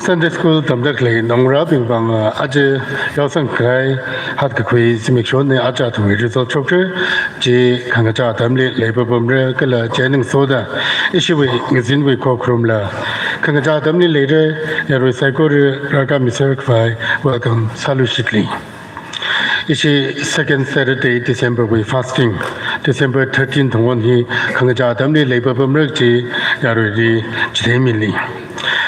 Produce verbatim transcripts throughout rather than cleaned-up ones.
Sunday School tamda khalei naongarābing vang, ah, aja yaosang kahai hatkakhui zimikshon eina aja athumwui result shokra, chi khangachā atamli leipapamra kala chieina ngasoda ishiwui ngazinwui khokharumla khangachā atamli leira, yarui saikora rākami sākhavai welcome sāluishitli. Ishi second Saturday December wui fasting, December thirteen thangwon hi khangachā atamli leipapamra kaji yaruili chitheimili.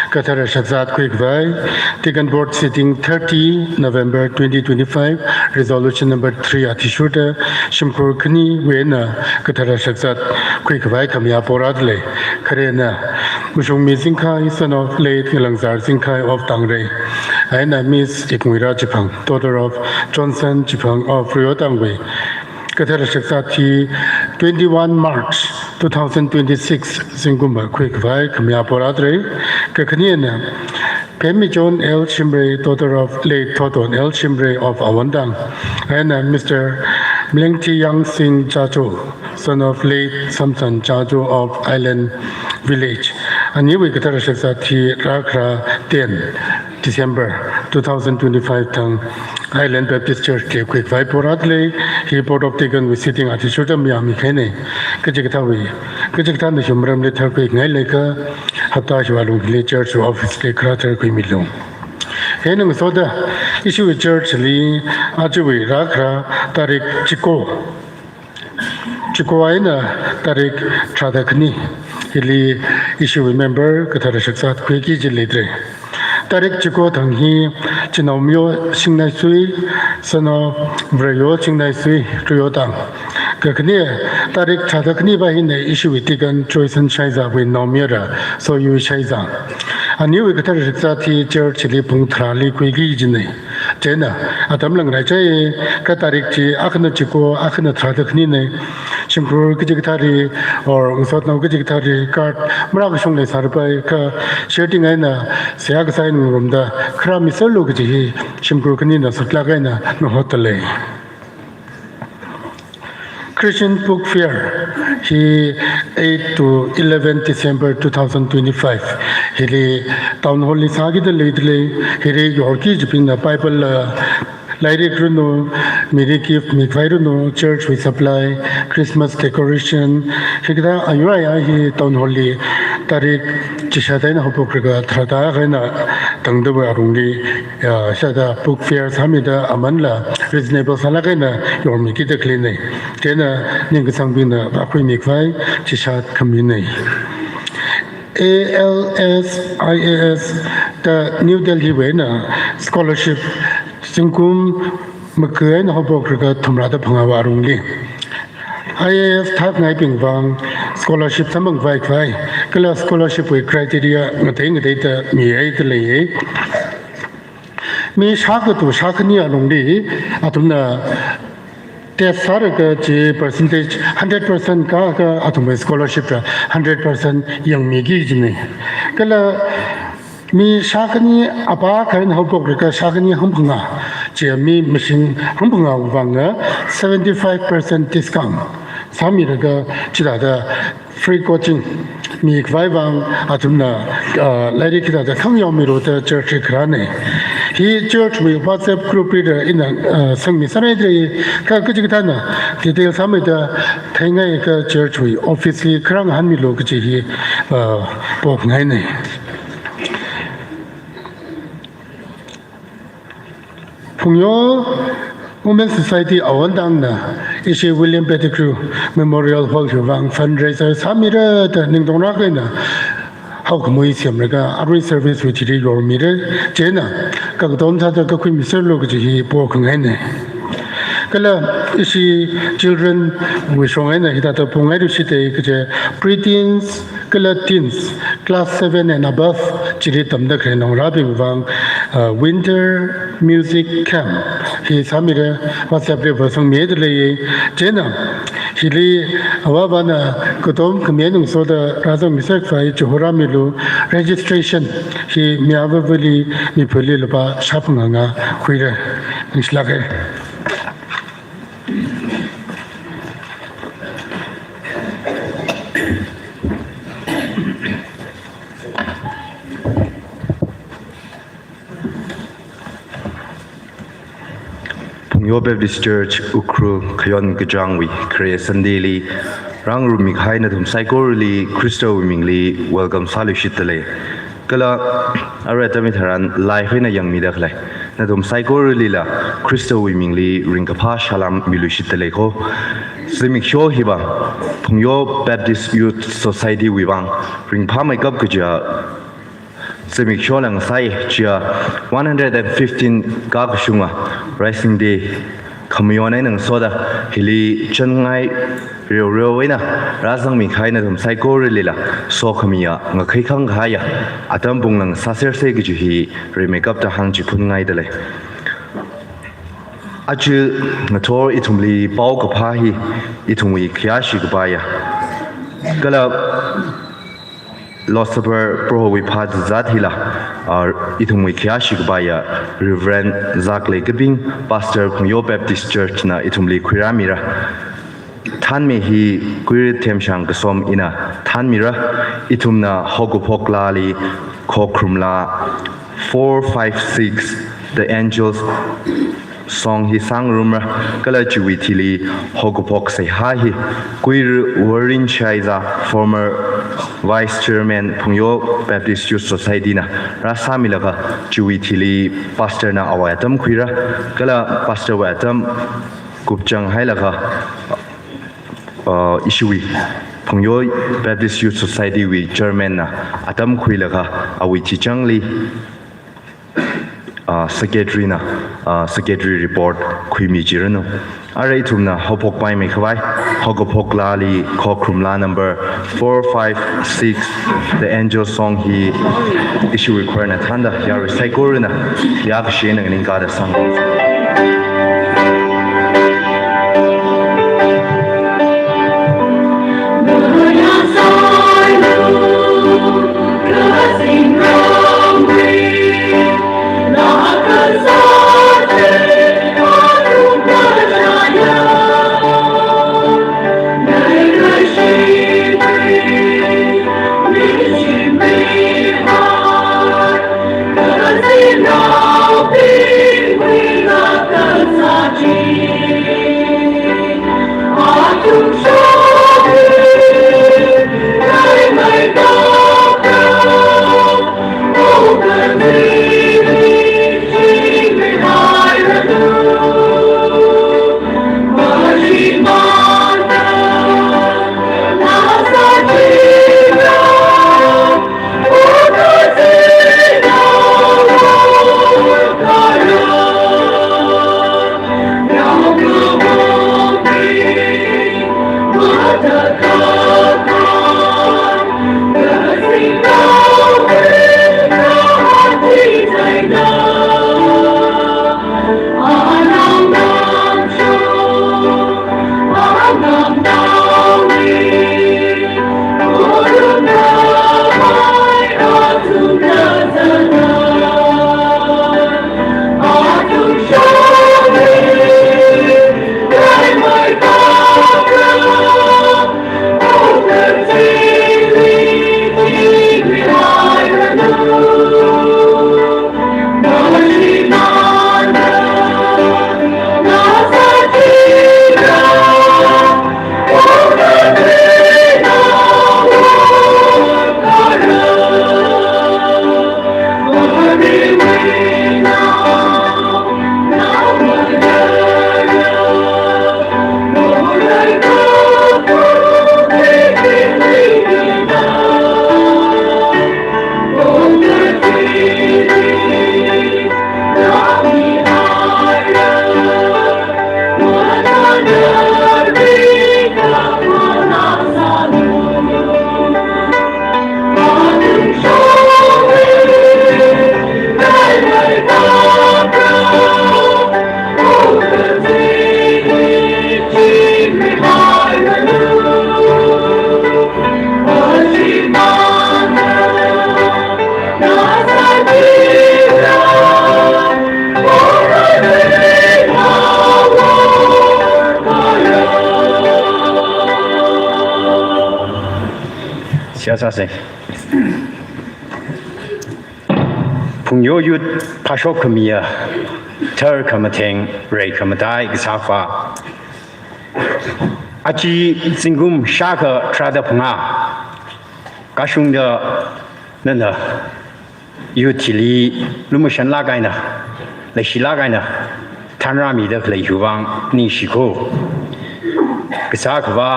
Kathara shakzat khuikhavai, Deacon Board sitting thirty November twenty twenty-five, resolution number three athishurda shimkhur khaniwui eina kathara shakzat khuikhavai khamayā porāda lei. Kharena Mashungmi Zingkhai, son of late Ngalangzar Zingkhai of Tangrei, eina Miss Iknguira Chiphang, daughter of Johnson Chiphang of Ruyotangwui kathara shakzat hi twenty-one March two thousand twenty-six zingkumva khuikhavai khamayā porāda lei. Kakhane eina Phemmichon L Shimray, daughter of late Thoton L Shimray of Awantang, eina Mister Mlengtiyang Singh Chacho, son of late Samson Chacho of Island Village. Aniwui kathara shakzat hi rākhara ten December two thousand twenty-five thang Island Baptist Church li khuikhavai porāda lei. Hi Board of Deacon wui sitting athishurda mayāmi kahaina. Kachikathāwui, kachikathāna hiwui maramli tharkhuingai leiakha hapta hiwui alungli church office li kharā tharkhuimilu. Hieina ngasoda ishiwui church li ajawui rākhara tarik chiko, chiko eina tarik tharāda khani hili ishiwui member kathara shakzat khuiki kaji leidalei. Tarik chiko thang hi Chinaomayo Shingnaisui, son of Vreyo Shingnaisui, Ruyotang. Kakhane tarik tharāda khaniva hina ishiwui Deacon Joyson Shaizawui naomayara Soyu Shaiza. Aniwui kathara shakzat hi church li pung tharāli khuiki kajina. Chieina atam langraichai, kha tarik chi akhana chiko, akhana tharāda khanina. Shimkhur kachikathāli or ngasotnao kachikathāli card marākashung leisārapai, kha shirting eina seihā kasā eina ngarumda kharāmi sālu kaji hi shimkhur khanina saklāk eina ngahotda lei. Christian Book Fair hi eight to eleven December two thousand twenty-five hili Town Hall li sākida leidalei. Hili yorki kajibingna Bible la, lairik ranu, mili gift mikhavai ranu, church wui supply, Christmas decoration, hikathā ayur ayā hi Town Hall li tarik chishat eina haophoklaga tharāda kha eina tangdawui alungli, ya, shāda book fair sāmida amanla reasonable sālāk eina yormikida khaleina. Chieina ningkasangbingna vākhui mikhavai chishat khamina. A L S I A S da New Delhi wui eina scholarship zingkum maka eina haophoklaga thumrāda phangāwui alungli, I A S thākhangaibing vang scholarship samphangkhavai khavai, kala scholarship wui criteria ngatei ngateida mihaida leiya. Mi shākatā shākhani alungli athumna test sālaga chi percentage hundred percent kākha athumwui scholarship la hundred percent yangmiki kajina. Kala mi shākhani apā kha eina haophoklaga shākhani hangphangā, chi mi mashing hangphangāwui vang seventy-five percent discount sāmilaga chithāda free coaching mikhavai vang athumna, ah, lairik hithāda khangayao milu da church li kharāna. Hi church wui WhatsApp group li da ina, ah, sangmi sārai da, kha kachikathāna detail sāmida theingai kha church wui office li kharā ngahānmilu kaji hi, ah, pokhangaina. Phungyo Women Society Awantangna ishi William Pettigrew Memorial Hall hiwui vang fundraiser sāmira da ningtonglāk eina haokhamui semlaga arui service wui thili yormira. Chieina kakatom sāda kakhuimi serlu kaji hi pokhangaina. Kala ishi children wui shong eina hithāda pongailuishita kaje, preteens kala teens, class seven and above chili tamda khalei naongarābing vang, uh, winter music camp hi sāmira, WhatsApp li vāsangmida leiya. Chieina hili avāvana katom khami eina ngasoda rāzangmi sākhavai chihoorāmilu. Registration hi mi avāvali miphuili lupā shāphangā ngā khuira. Ningshilāka. Phungyo Baptist Church Ukhrul Khayon Kachangwui Khare Sunday li rāngarummikahai nathum saikorali Khristawui mingli welcome sāluishitdalei. Kala arui atam hitharan live eina yangmida khalei nathum saikoralila Khristawui mingli ringkaphā salām miluishitdalei ko. Zimiksho hiva Phungyo Baptist Youth Society wui vang ringphāmeikap kaja zimiksho ngasai chiya one hundred and fifteen kakashunga Rising Day khamayon eina ngasoda hili chānngai reoreo eina rāzangmikahai nathum saikoralila sokhamiya ngakhai khangkhaiya atam pung ngasāsersa kaji hi rimeikapta hāngchiphunngaidalei. Aja ngathor ithumli paokaphā hi ithumwui khayāshi kapaiya kala Lord's Supper Prohowui phazat hila, ah, ithumwui khayāshi kapaiya Reverend Zaklei Kaping, Pastor Phungyo Baptist Church na ithumli khuirāmira. Thanmi hi Kuirit Themshang Kasom ina thanmira. Ithumna haokaphok laali Khokharum laa four five six, The Angels Song hi sāngarumra, kala chiwui thili haokaphok seihā hi Kuirit Warin Shaiza, former Vice Chairman Phungyo Baptist Youth Society na rāsāmilaga chiwui thili Pastor na awui atam khuira, kala Pastor wui atam kupchang hailaga, uh, ishiwui Phungyo Baptist Youth Society wui Chairman na atam khuilaga awui chichangli, uh, Secretary na, uh, Secretary report khuimichiranu. Arui ithumna haophokpaimeikhavai haokaphok laali Khokharum laa number four five six, The Angel Song hi ishiwui khorna thānda yarui saikorana yākashi eina nganingkada sāngarumsa. Seihā sāsa. Phungyo Youth phāshok khamiya Tharkhamatheng reikhamatei kasā Avā, aja zingkum shākha tharāda phangā kashungda nana youth hili lumashanlāk eina, leishilāk eina thanrāmida khalei hiwui vang ningshiko. Kasā Akhava,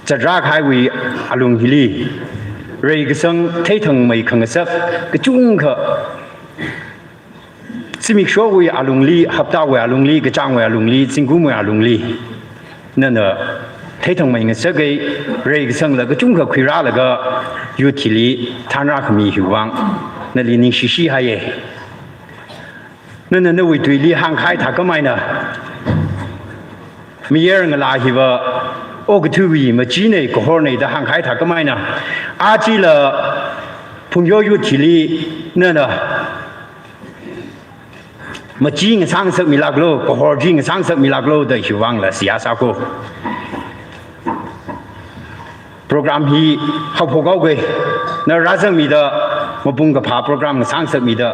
zatrā kahaiwui alung hili reikasang theithangmei khangasak kachungkha, zimikshowui alungli, haptawui alungli, kachāngwui alungli, zingkumwui alungli nana theithangmei ngasaka, reikasangla kachungkha khuirālaga youth hili thanrākhami hiwui vang nali ningshishihaiya. Nana nawui tuili hāngkahai thākhamei eina, mayar ngalā hiva okathuiwui machina, kahorna da hāngkahai thākhamei eina, ajala Phungyo youth hili nana machi ngasāngasakmilāklu, kahor chi ngasāngasakmilāklu da hiwui vangla seihā sāko. Program hi haophok haoga, na rāzangmida, mapung kaphā program ngasāngasakmida,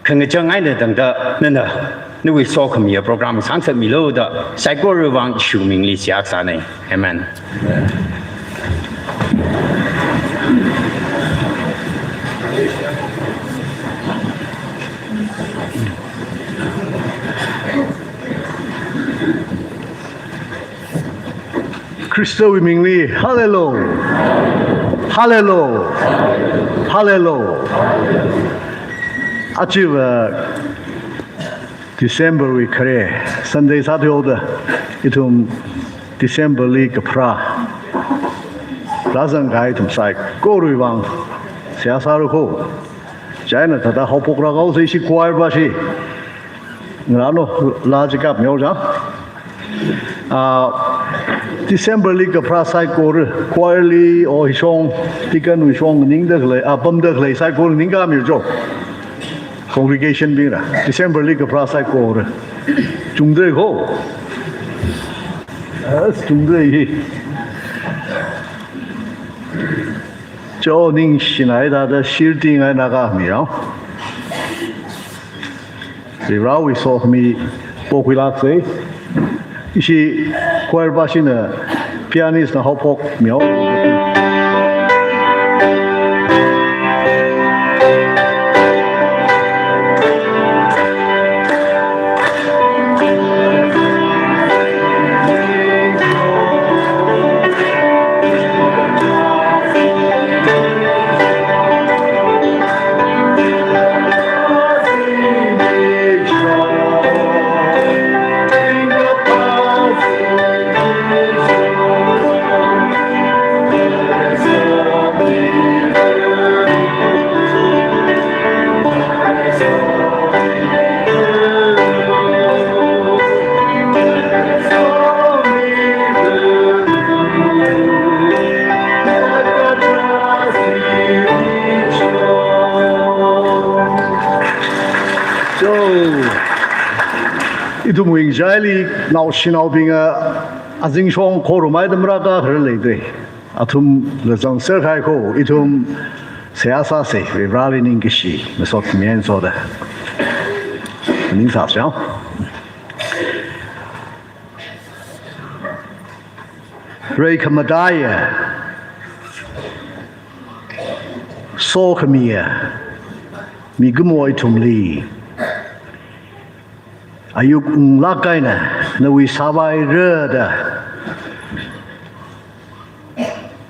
khangachang eina tangda nana nawui sokhamiya program ngasāngasakmilu da saikorawui vang Jishu mingli seihā sāna. Amen. Khristawui mingli, hallelujah. Hallelujah. Hallelujah. Aja, uh, December wui khare Sunday sāthuihaoda, ithum December li kapharā rāzangkahai ithum saikorawui vang seihā sārako. Chieina thāda haophok rākahao sāsi, choir pashi ngarāno laa chikap mihaoja. Ah, December li kapharā saikora, choir li, o hishong, deacon wui shong nganingda khalei, ah, pamda khalei saikora nganingkāmijo. Congregation bing ra, December li kapharā saikora. Chungda ko. As chungda hi. Cho ningshinai thāda shirti ngai na ka mi rao. Varivarāwui sokhami pokhuilāksei. Ishi choir pashina, pianist na haophokmihaolu. So, ithumwui ngachaili naoshinaobinga azingshong khorumai damra ka kharā leidei. Athumla zangser kahai ko, ithum seihā sāsei, Varivarāli ningkashi, masot mienso da. Ningsāsei. Reikhamataiya, sokhamiya mikumo ithumli ayuk unglāk eina nawui sāvaira da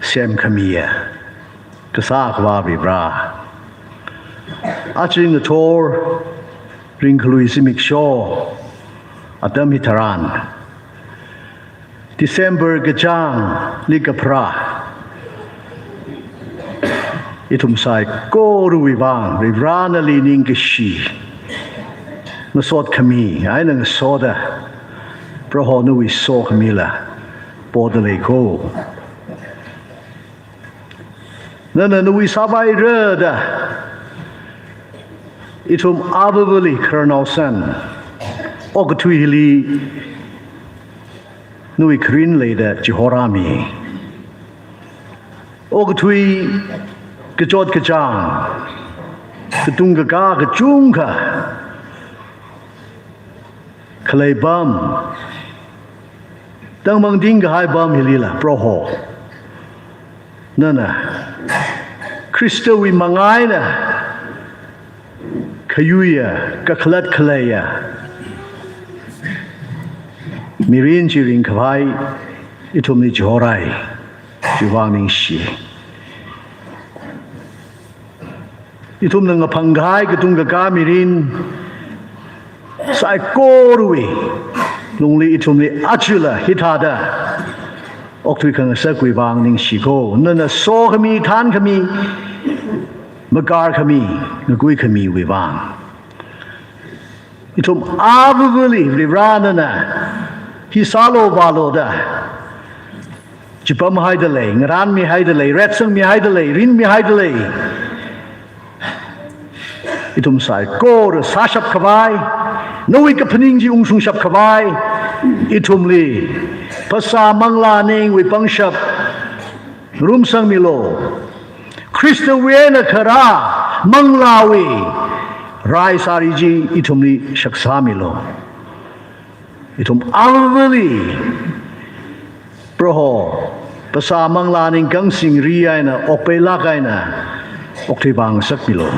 semkhamiya Kasā Akhava Varivarā. Aja ngathor ringkhalui zimiksho atam hitharan, December kachāngli kapharā ithum saikorawui vang Varivarā nali ningkashi, masot khami eina ngasoda, Proho nawui sokhamila poda lei ko. Nana nawui sāvaira da ithum avāvali khararnaosan, okathui hili nawui kharin leida chihorāmi. Okathui kachot kachāng, katung kakā kachungkha khalei pam, tangmang dingkahai pam hilila, Proho, nana Khristawui manga eina khayuiya, kakhalat khaleiya mirin chi ringkhavai ithumli chihorai. Chiwui vang ningshi. Ithumna ngaphangkahai katung kakā mirin saikorawui lungli ithumli ajala hithāda okthui khangasakwui vang ningshiko. Nana sokhami, thānkhami, makarkhami, ngakuikhamiwui vang. Ithum avavali Varivarā nana hi sālo vālo da chipamhaida lei, ngarānmihaida lei, retsangmihaida lei, rinmihaida lei. Ithum saikora sāshap khavai, nawui kaphaning chi ungshungshap khavai, ithumli phasā manglā ningwui pangshap ngarumsangmilo. Khristawui eina kharā manglāwui rai sāri chi ithumli shaksāmilo. Ithum avavali Proho, phasā manglā ningkang singri eina okpeilāk eina okthui vang ngasakmilo.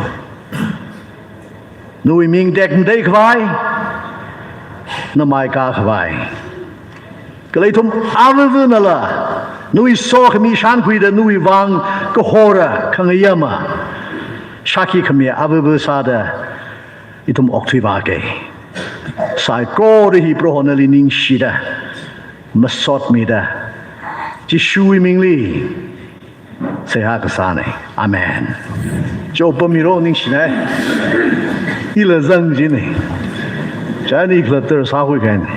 Nawui ming tekmatei khavai, namai kā khavai. Kala ithum avavanala nawui sokhami shānkhuida nawui vang kahora khangayāma shākhi khami avava sāda ithum okthui vāke. Saikora hi Proho nali ningshida, masotmida, Jishuwui mingli seihā kasāne. Amen. Chopamiro, ningshinai. Ila zang jine. Chani khlatar sākhui kaine.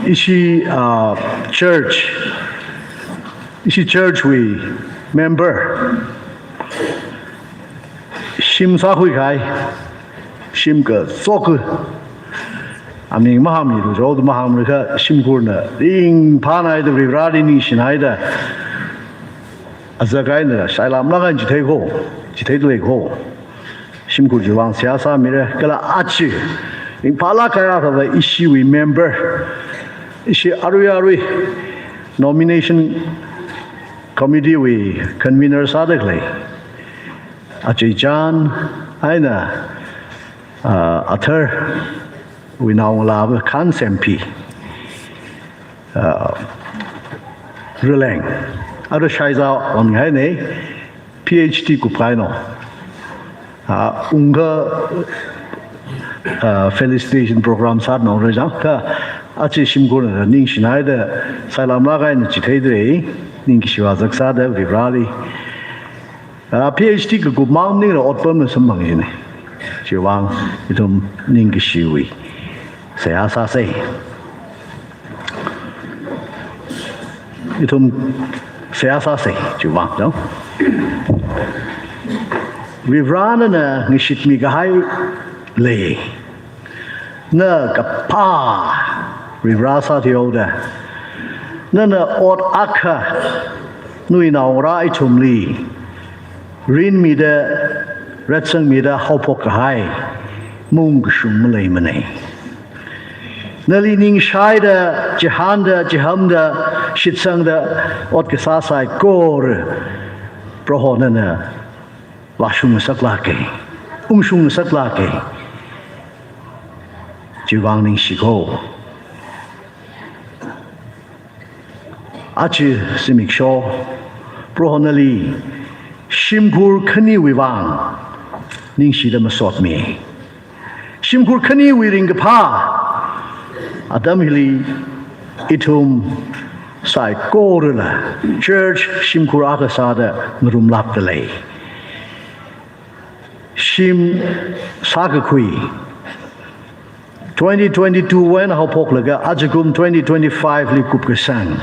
Ishi, uh, church, ishi church wui member shim sākhui kahai, shim kachok, aming mahāngmilu jao, mahāngmilu kha shimkhurna ringphānaida, Varivarāli ningshinaida, azak eina sailamlāk eina chitheiko, chitheida leiko. Shimkhur chiwui vang seihā sāmira, kala achi ringphālāk kahai akhava ishiwui member, ishi arui arui nomination committee wui convener sāda khalei Achei Chan eina, ah, Athar wui naongalāva Khansempi, ah, Ruleng, ara Shaiza onhaine, P H D kupkahaino. Ah, ungkha, ah, felicitation program sātnao rejang, kha achi shimkhurna ningshinaida sailamlāk eina chitheida lei, ningkashi vāzak sāda Varivarāli. Ah, P H D kakup mang maningla otpamna samphang jine. Chiwui vang ithum ningkashiwui seihā sāsei. Ithum seihā sāsei, chiwui vang, no? Varivarā nana ngashitmi kahai lei. Na kaphā Varivarā sāthuihaoda, nana ot akha nawui naongarā ithumli rinmida, retsangmida haophok kahai maungkashung maleimane. Nali ningshaida, chihānda, chihamda, shitsangda ot kasā saikora Proho nana vāshung ngasaklāke, ungshung ngasaklāke. Chiwui vang ningshiko. Achi zimiksho Proho nali shimkhur khaniwui vang ningshida masotmi. Shimkhur khaniwui ringkaphā atam hili ithum saikorala church shimkhur akha sāda ngarumlākda lei. Shim sākakhui twenty twenty-two wui eina haophoklaga ajakum twenty twenty-five li kupkasang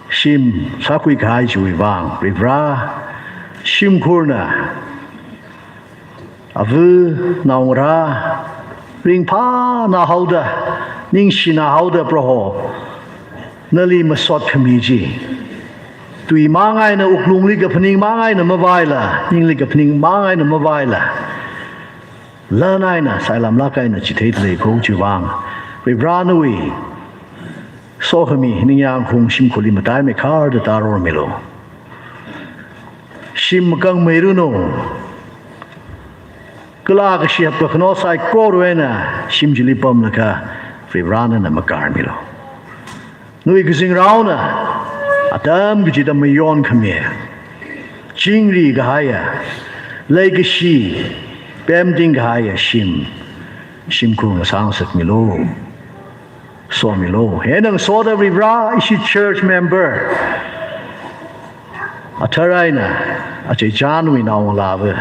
shim sākhui kahai chiwui vang Varivarā, shimkhurna ava naongarā ringphānā haoda, ningshinā haoda Proho nali masot khami chi Tui mang eina wuklungli kaphaning mang eina mavaila, ningli kaphaning mang eina mavaila, lan eina sailamlāk eina chitheida lei kho chiwui vang, Varivarā nawui sokhami ningyāng khaung shimkhurli mataimei kharda tārormilu. Shim makangmeiranu. Kala kashihap kakhano saikora eina shim chili pamlaga Varivarā nana makarmilu. Nawui kazingraona atam kachida mayonkhami, chingri kahaiya, leikashi pemting kahaiya shim, shimkhur ngasāngasakmilu. Somilu. Hieina ngasoda Varivarā, ishi church member athar eina achei chānwui naongalāva,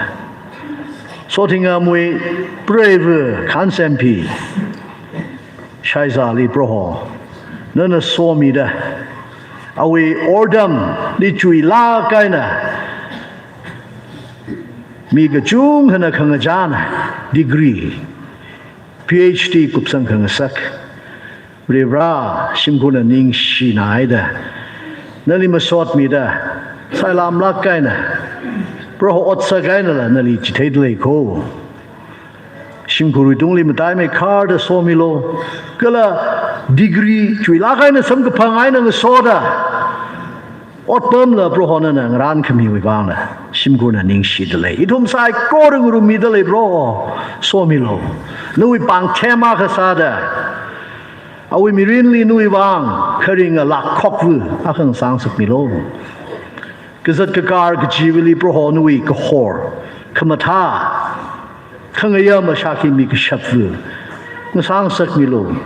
sothingamwui preiva Khansempi Shaizali Proho, nana somida, awui ardamli chuilāk eina mi kachungkhana khangachāna degree, P H D kupsang khangasak. Varivarā, shimkhurna ningshinaida, nali masotmida, sailamlāk eina, Proho otsak einala nali chitheida lei kho. Shimkhurwui tungli mataimei kharda somilu. Kala degree chuilāk eina samkaphang eina ngasoda otpamla Proho nana ngarānkhamiwui vangna shimkhurna ningshida lei. Ithum saikora ngarummida lei Proho, somilu. Nawui pāngthem akha sāda, awui mirinli nawui vang kharinga lākhokva akha ngasāngasakmilu. Kazat kakar kachiva̱li Proho nawui kahor, khamathā, khangayā mashākhami kashapva ngasāngasakmilu.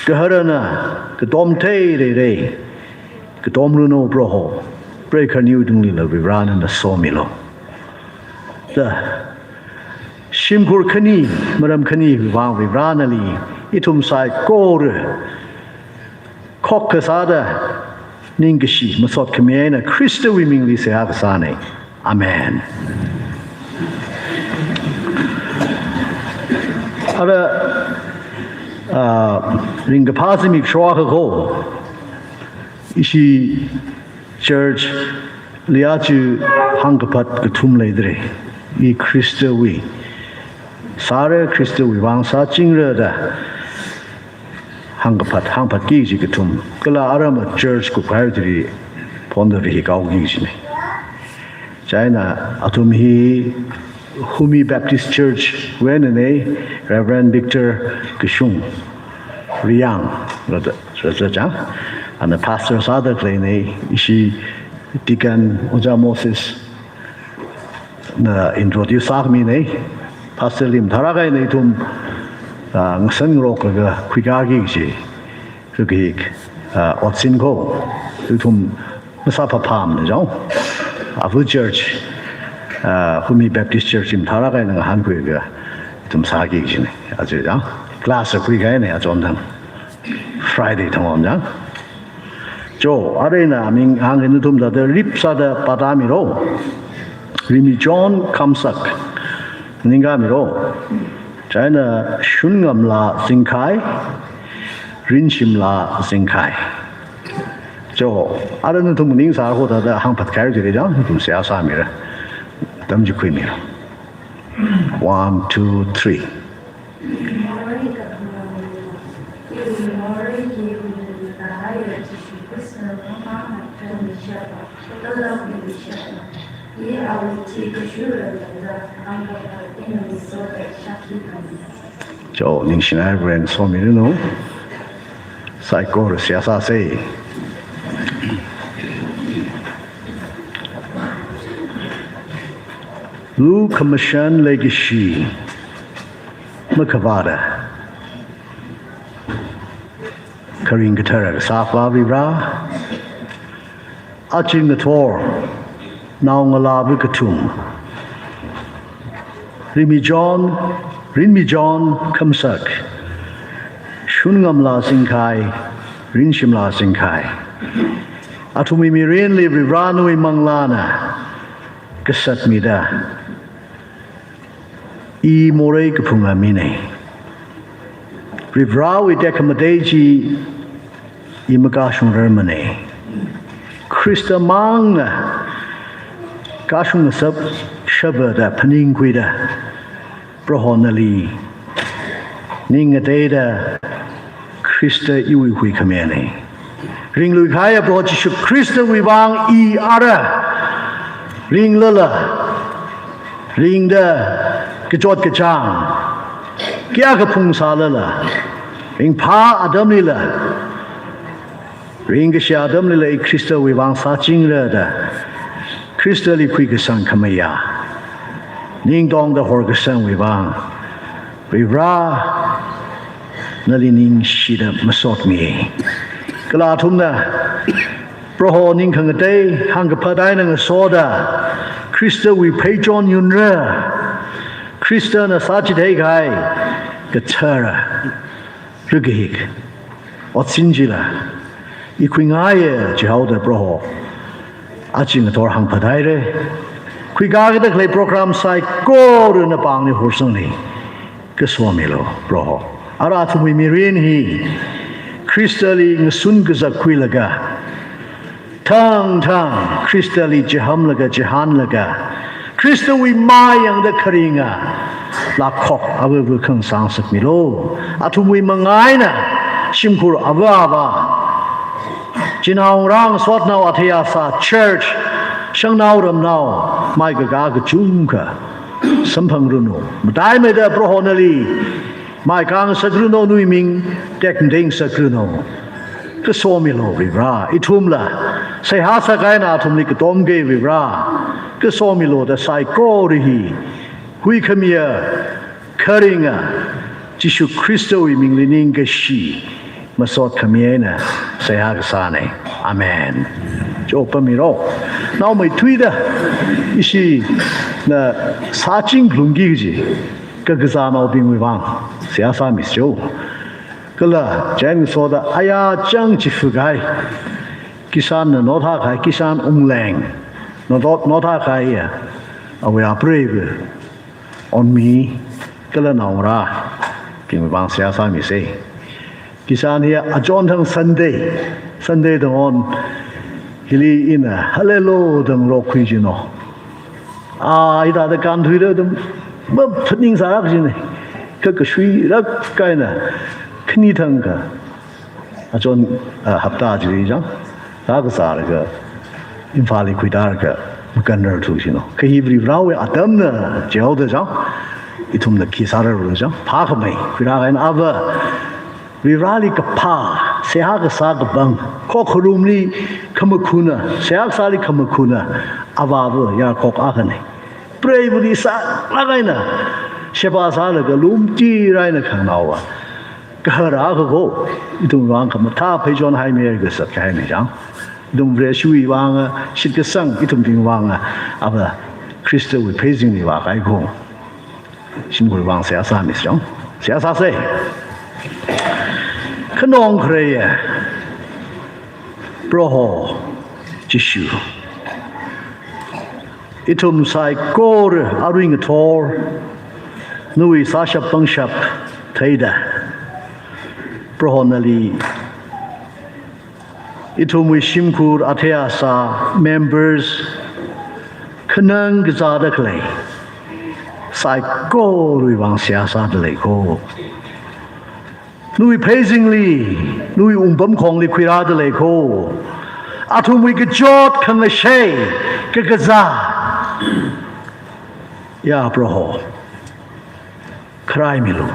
Gaharana katom theireirei katomranu Proho, preikhaniwui tunglila Varivarā nana somilu. Da, shimkhur khani, maram khaniwui vang Varivarā nali ithum saikora khokha sāda, ningkashi masotkhami eina Khristawui mingli seihā kasāna. Amen. Ara, ah, ringkaphā zimiksho akha kho, ishi church li aja hāngkaphat kathum leidalei. I Khristawui sāra, Khristawui vang sāchingra da hāngkaphat, hāngphatki kaji kathum. Kala aram church kuphai tiri phonda rihi kaoki kajina. Chieina athum hi Humi Baptist Church wui einana, Reverend Victor Kashung Riyang, rada, rada chang. Ana pastor sāda khaleina, ishi Deacon Ojā Moses na introduce sākhamina. Pastor li mathālāk eina ithum, ah, ngasan ngaroklaga khuikaki kaji, kha kahik, ah, otsin kho, ithum masāphaphāmana chang. Avu church, ah, Humi Baptist Church li mathālāk eina ngahānkhuilaga ithum sāki kajina. Aja chang, class khuikahaina achon thang. Friday thang om chang. Cho, arui ina aming hāngki nathum thāda rip sāda pātāmilu. Rimichon Khamsak, ningkāmilu. Chieina Shungamla Zingkhai, Rinshimla Zingkhai. Cho, arui nathum ning sākho thāda hāngphatkahai chili chang, nathum seihā sāmira. Tamchithei khuimira. One, two, three. Cho, ningshinai Reverend somiranu. Saikora seihā sāsa. Lukhamashan leikashi makhavāta, kharing kathara kasā Avā Varivarā, aja ngathor naongalāva kathum, Rimichon, Rinmichon Khamsak, Shungamla Zingkhai, Rinshimla Zingkhai. Athumwui mirinli Varivarā nawui manglāna kasatmida, i morei kaphunga mina. Varivarāwui tekhamatei chi i makashungrarmana. Khrista mangna kashung ngasap shaba da phaningkhuida, Proho nali ning ngateida Khrista iwui huikhamiyana. Ringluikahaiya Proho Jishu Khristawui vang i ara ringlala, ringda kachot kachāng kayākha phungsālala, ringphā atamlila, ringkashi atamlila i Khristawui vang sāchingra da, Khristali khuikasang khamayā, ningtongda horkasangwui vang, Varivara, nali ningshida masotmi. Kala athumna Proho ning khangatei hāngkaphat eina ngasoda, Khristawui pheichon yunra, Khristana sāchitheikahai kathara rakahik otsin chila i khuingaiya jihaoda Proho, aja ngathor hāngphat haira. Khuikakada khalei program saikora napāngli horsangli kasomilu Proho. Ara athumwui mirin hi Khristali ngasun kazak khuilaga, thangthang Khristali chihamlaga, chihānlaga, Khristawui mā yangda kharinga lakhok avava khangasā ngasakmilu. Athumwui manga eina shimkhur ava ava, chinaongarā ngasotnao athei asā, church, shangnao ramnao, maikakā kachungkha samphangranu. Mataimeida Proho nali maikā ngasakranu, nawui ming tekmatei ngasakranu. Kasomilu Varivara, ithumla seihā sākahai eina athumli katomkei Varivara. Kasomilu da saikora hi huikhamiya, kharinga Jishu Khristawui mingli ningkashi masot khami eina seihā kasāna. Amen. Chopamiro. Naomeithuida ishina sāchinglungki kaji kakazānaobingwui vang seihā sāmiso. Kala chān ngasoda ayā chang chifu kahai, Kishan na notha kahai, Kishan Ungleng, notha, notha kahaiya awui apreiva Onmi kala naongarābingwui vang seihā sāmisa. Kishan hiya achon thang Sunday, Sunday tang on hili ina hallelujah tang rokhui jino. A, hithāda kānthuida atam maphaningsārak jina. Kha kashuirak kahaina khani thang kha achon, ah, hapta chili chang rākazālaga Imphalli khuitālaga makanrarthu jino. Kha hi Varivarāwui atamna jihaoda chang, ithumna khi sārarlu chang, phākhamei khuirā kahaina ava Varivarāli kaphā, seihā kasā kapang, khokharumli khamakhuna, seihā kasāli khamakhuna avāva yarkhok akhana. Preivali sālāk eina sheba sālaga lumtirā eina khanganaova kahara akha ko, ithum vang khamathā pheichon haimi kasat kahaina chang. Ithum Vareshiwui vanga shitkasang ithumbing vanga ava Khristawui pheizingli vākahai ko. Shimkhurwui vang seihā sāmisa chang. Seihā sāsa. Khanong khareiya Proho Jishu, ithum saikora arui ngathor nawui sāshap pangshap theida, Proho nali ithumwui shimkhur athei asā members khanang kazāda khalei saikorawui vang seihā sāda lei ko. Nawui pheizingli, nawui wungpamkhongli khuirāda lei ko. Athumwui kachot khangashei kakazā, ya Proho, kharaimilu.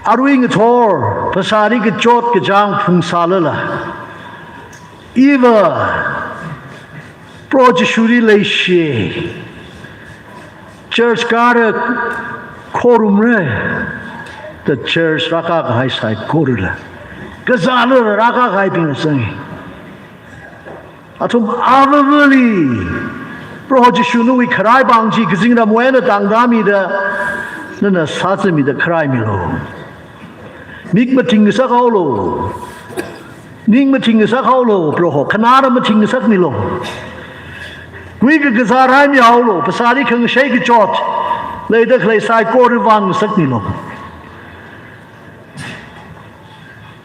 Arui ngathor phasāli kachot kachāng phungsālala, iva Proho Jishuli leishi, church kāra khorumra da church rākā kahai saikorala, kazālala rākā kahaibingla zanga. Athum avavali Proho Jishu nawui kharaipāng chi kazingramwui eina tangda mida, nana sāzamida kharaimilu. Mik mathing ngasakhaolu. Ning mathing ngasakhaolu, Proho. Khanara mathing ngasakmilu. Khuika kazā raimihaolu. Phasāli khangashei kachot leida khalei saikora vāngasakmilu.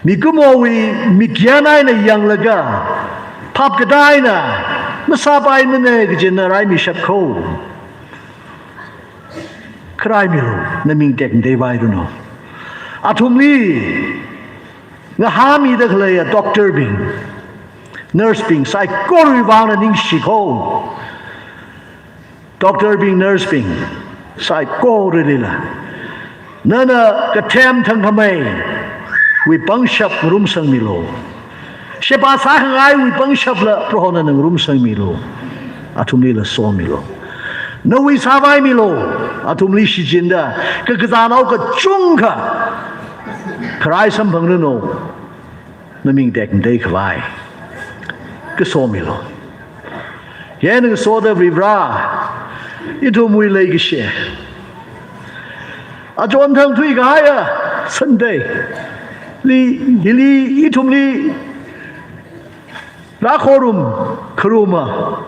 Mikumowui mikyan eina yanglaga, phap katā eina masāpaimana kaji na raimishap kho. Kharaimilu, naming tekmatei vairanu. Athumli ngahāmida khaleiya doctor bing, nurse bing, saikorawui vang na ningshi kho. Doctor bing, nurse bing, saikoralila nana kathem thangkhameiwui pangshap ngarumsangmilu. Sheba sākhangaiwui pangshapla Prohona ngarumsangmilu. Athumlila somilu. Nawui sāvaimilu. Athumli shichinda kakazānao kachungkha kharai samphangranu. Naming tekmatei khavai. Kasomilu. Hina ngasoda Varivara, ithumwui leikashi, achon thang thuikahaiya Sunday li, hili ithumli rākhorum kharuma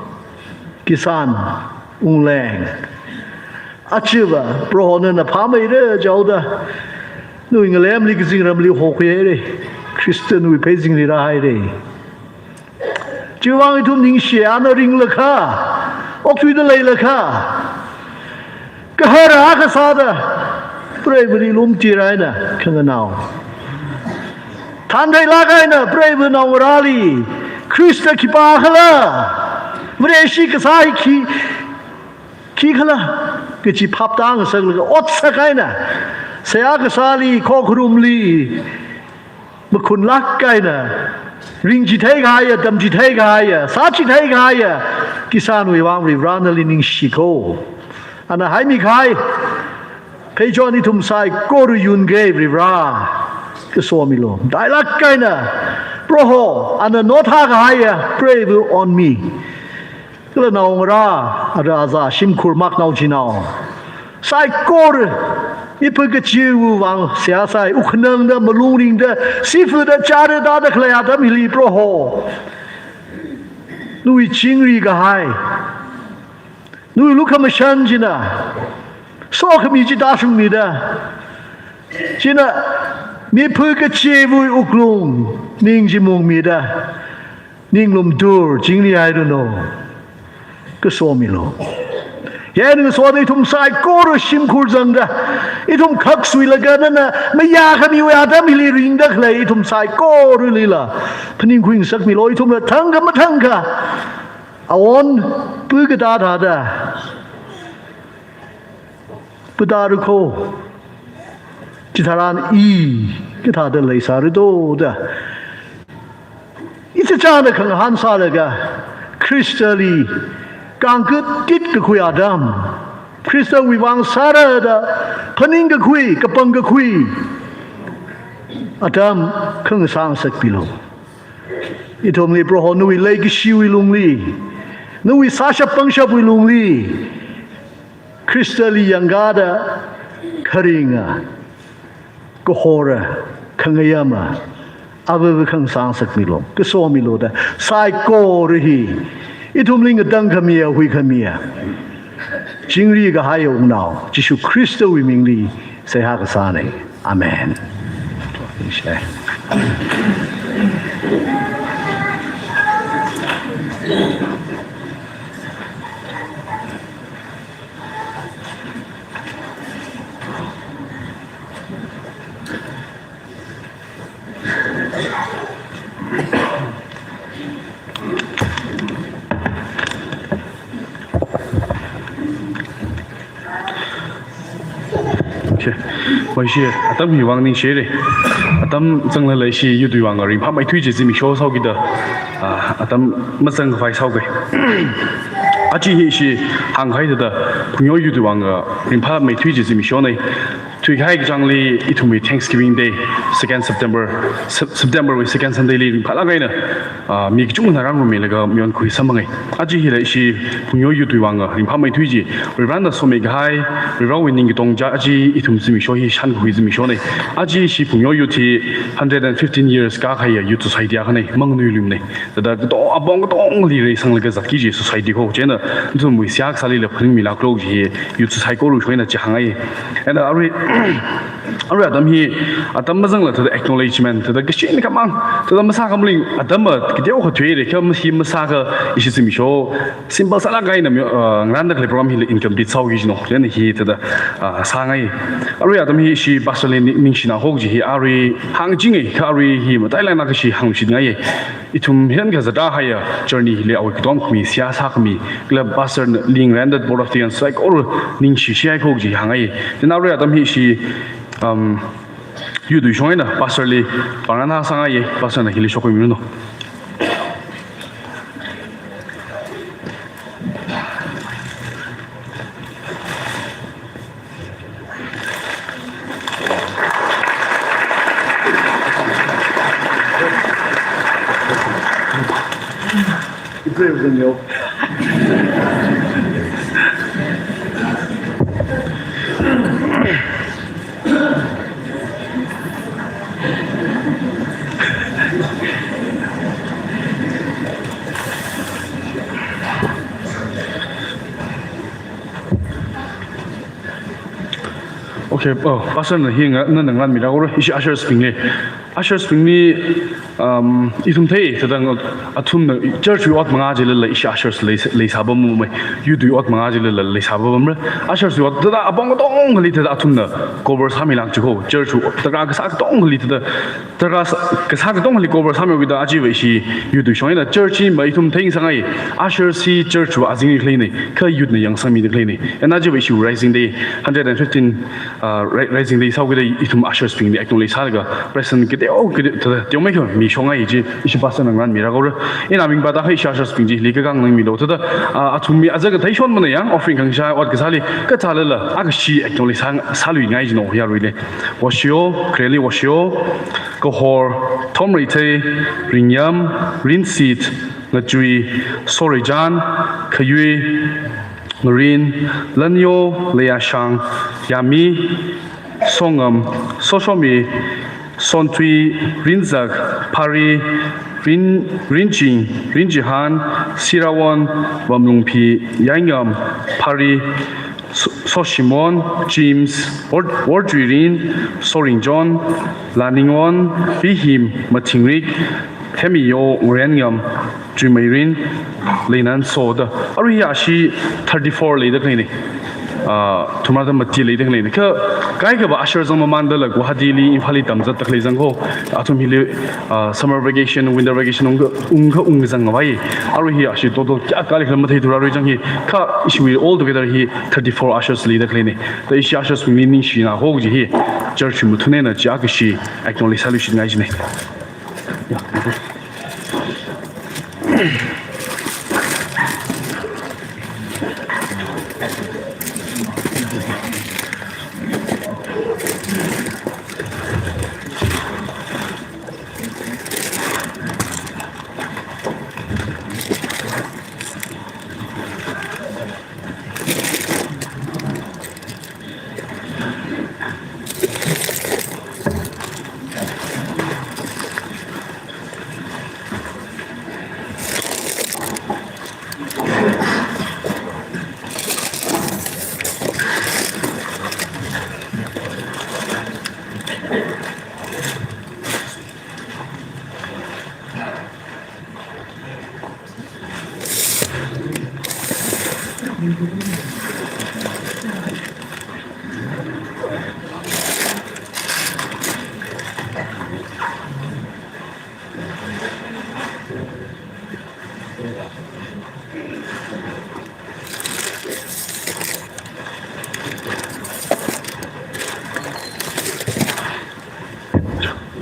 Kisan Wungleng. Achiva Prohona phāmeira jihaoda, nawui ngalemli kazingramli hokhuihaira. Khrista nawui pheizingli rāhaira. Chiwui vang ithum ningshi, ana ringlakha, okthuida leilakha, kahara kasāda, preivali lumtira eina khanganao thāntheilāk eina preiva naongarāli Khrista khipākhala, Vareshi kasā hi khi, khikhala kaji phaptā ngasaklaga otsak eina, seihā kasāli, khokharumli makhunlāk eina ringchithei kahaiya, tamchithei kahaiya, sāchithei kahaiya Kisanwui vang Varivara nali ningshi kho. Ana haimi kahai pheichon ithum saikora yunga Varivara. Kasomilu. Matailāk eina Proho, ana nothā kahaiya preiva onmi, kala naongarā, ara aza, shimkhur maknao chinao saikora, iphu kachiwui vang seihā sāi, wukhanangda, malung ringda, sifuda, chara tāda khalei atam hili Proho, nawui chingri kahai, nawui lukhamashan china sokhami chi tāshungmida, china miphu kachiwui wuklung ning chi mungmida, ninglum tur chingrihairanu. Kasomilu. Hina ngasoda ithum saikora shimkhur zangda, ithum khaksuilaga nana mayākhamiwui atam hili ringda khalei ithum saikoralila phaningkhui ngasakmilu. Ithumla thangkha mathangkha awon pu katā thāda putā rukho. Chitharan i kathāda leisāra do da, ichichāna khangahān sālaga Khristali kangkut tit kakhui atam, Khristawui vang sārada phaning kakhui, kapang kakhui atam khangasā ngasakmilu. Ithumli Proho nawui leikashiwui lungli, nawui sāshap pangshapwui lungli, Khristali yangkāda kharinga, kahora, khangayama, avava khangasā ngasakmilu. Kasomilu da, saikora hi ithumli ngatangkhamiya, huikhamiya, chingri kahaiya wungnao Jishu Khristawui mingli seihā kasāna. Amen. Che, vaishi, atam hiwui vang ningshire. Atam zangla leishi yutwui vang ringphāmeithui chi zimiksho sāhaokida, ah, atam mazangkhavai sāhaoke. Aja hi ishi hāngkahai thāda, Phungyo yutwui vang ringphāmeithui chi zimikshona. Thuikahai kachāngli ithumwui Thanksgiving Day, second September, Sep-, September wui second Sunday li ringphālāk eina, ah, mi kachungkhana rāngarummilaga mayonkhui samphangai. Aja hila ishi Phungyo yutwui vang ringphāmeithui chi, Varivarana somi kahai, Varivarawui ningkatong chi aja ithum zimiksho hi shānkhui zimikshona. Aja ishi Phungyo yut hi hundred and fifteen years kākahaiya youth society akhana, manganuiluimana. Thāda katong, apong katongali reisanglaga zatki kaji society kho, chieina nathumwui seihā kasālila phaningmilāklu kaji hi youth society kho ru shoina chi hāngai. And, uh, arui, Arui atam hi, atam mazangla thāda acknowledgement, thāda kashin khamang, thāda masākha maling, atam ma kateokha thuire, kha hi masākha ishi zimiksho, simple sālāk eina mi, uh, ngarānda khalei program hili incomplete sāhaoki jino, chieina hi thāda, uh, sāngai. Arui atam hi ishi pastor li ni-, ningshina haoki kaji hi arui hāngchingai, kha arui hi matailāk eina kashi hāngluishitngai. Ithum hi kazata haiya journey hili awui katom khami, seihā sākhami, kala pastor li ngarānda board of deacons saikora ningshi shihai haoki kaji hāngai. Chieina arui atam hi ishi, um, youth wui shong eina pastor li pāngrān sāngaiye, pastor na hili shokhuimilo. Okay, oh, pastor na hi nga, nana ngarānmira kora, ishi ushers bingli. Ushers bingli, um, ithum thei, thāda athumna church wui ot manga jilala ishi ushers lei, leisāpamma, youth wui ot manga jilala leisāpamra. Ushers wui ot thāda apong katongali thāda athumna cover sāmilāk jiko. Church wui ot tarākha kasā katongali thāda, tarākha kasā katongali cover sāmihaokida ajava ishi youth wui shong eina church hi ma ithum theingasakngai, ushers hi church wui azingli khaleina, kha youth na yangsangmida khaleina. Chieina ajava ishi Rising Day, hundred and fifteen, uh, Ri-, Rising Day sāhaokida ithum ushers bingli acknowledge sālaga, present kateo, kateo, thāda teomeikha mishongai kaji, ishi pastor na ngarānmira kora. Ina ming pāda hai ishi ushers bing chili kakang nganāmilo. Thāda, uh, athumwui aja kathei shonmana yang, offering khangasha, ot kasāli, kachālala, akashi acknowledge sā, sāluingai jino, yaruili. Washio, Khareli Washio, Kahor, Thomreithei, Ringyam, Rinsit, Ngachui, Soreichan, Khayui, Ngarin, Lanyo, Leiashang, Yami, Songam, Soshomi, Sonthui, Rinzak, Phari, Rin, Rinching, Rinchihan, Sirawon, Vamlungphi, Yaingam, Phari, So-, Soshimon, James, Wor-, Worjuirin, Soringjon, Laningwon, Bihim, Mathingrik, Themiyo, Ngurengam, Chuimeirin, Leinanso da. Arui ashi thirty-four leida khaleina. Ah, thumrada mati leida khaleina. Kha kaikhava ushers zangmamandala Guwahati li, Imphal li tamzatda khalei zangko. Athum hili, ah, summer vacation, winter vacation ungkha, ungkha ungzangvai. Arui hi ashi total kayākha leikhala matheithura arui chang hi. Kha ishiwui all together hi thirty-four ushers leida khaleina. Thāda ishi ushers bingli ningshina haoki kaji hi church wui mathun eina chi akashi acknowledge sāluishitngai jina.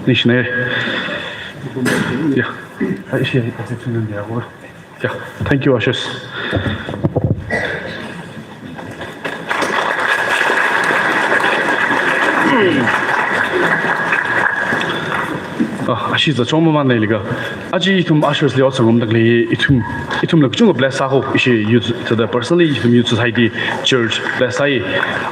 Ningshina. Yeah. Ai, shi, ai, ai, ai, ai, ai, ai. Yeah, thank you, ushers. Ah, ashi zachong mamān leilaga, aja ithum ushers li ot sāngarumda khalei ithum, ithumla kachungkha bless sāhao, ishi youth, thāda personally ithum youth society, church bless sāi.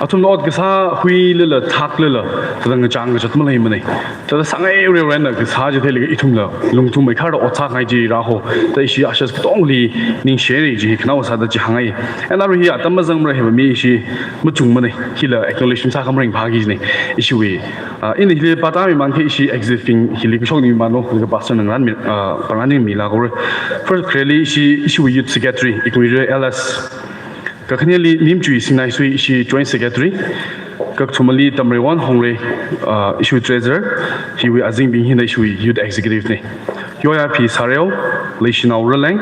Athumna ot kasā huilala, thaklala, thāda ngachang ngachat maleimanei. Thāda sāngai rereina kasā chi theilaga ithumla lungthum meikhar ot sāngai chi rāhao. Thāda ishi ushers katongli ningshirei chi khanao sāda chi hāngngai. And arui hi atam mazangmara hiva mi ishi machungmanei. Hila acknowledgement sākha maringphāki jinei. Ishiwui, ah, ina hili pātāmimān kha ishi executive bing hili kashok nimānlo, laga pastor na ngarānmi, ah, pāngarānmilākhaora. First khareli ishi, ishiwui youth secretary, Ikungri L S. Kakhaneli Nimchui Singnaisui, ishi joint secretary. Kakathumali Tamreiwon Hongrei, ah, ishiwui treasurer, hiwui azingbing hina ishiwui youth executive nei. Yoya P Sareo, Leishinao Raleng,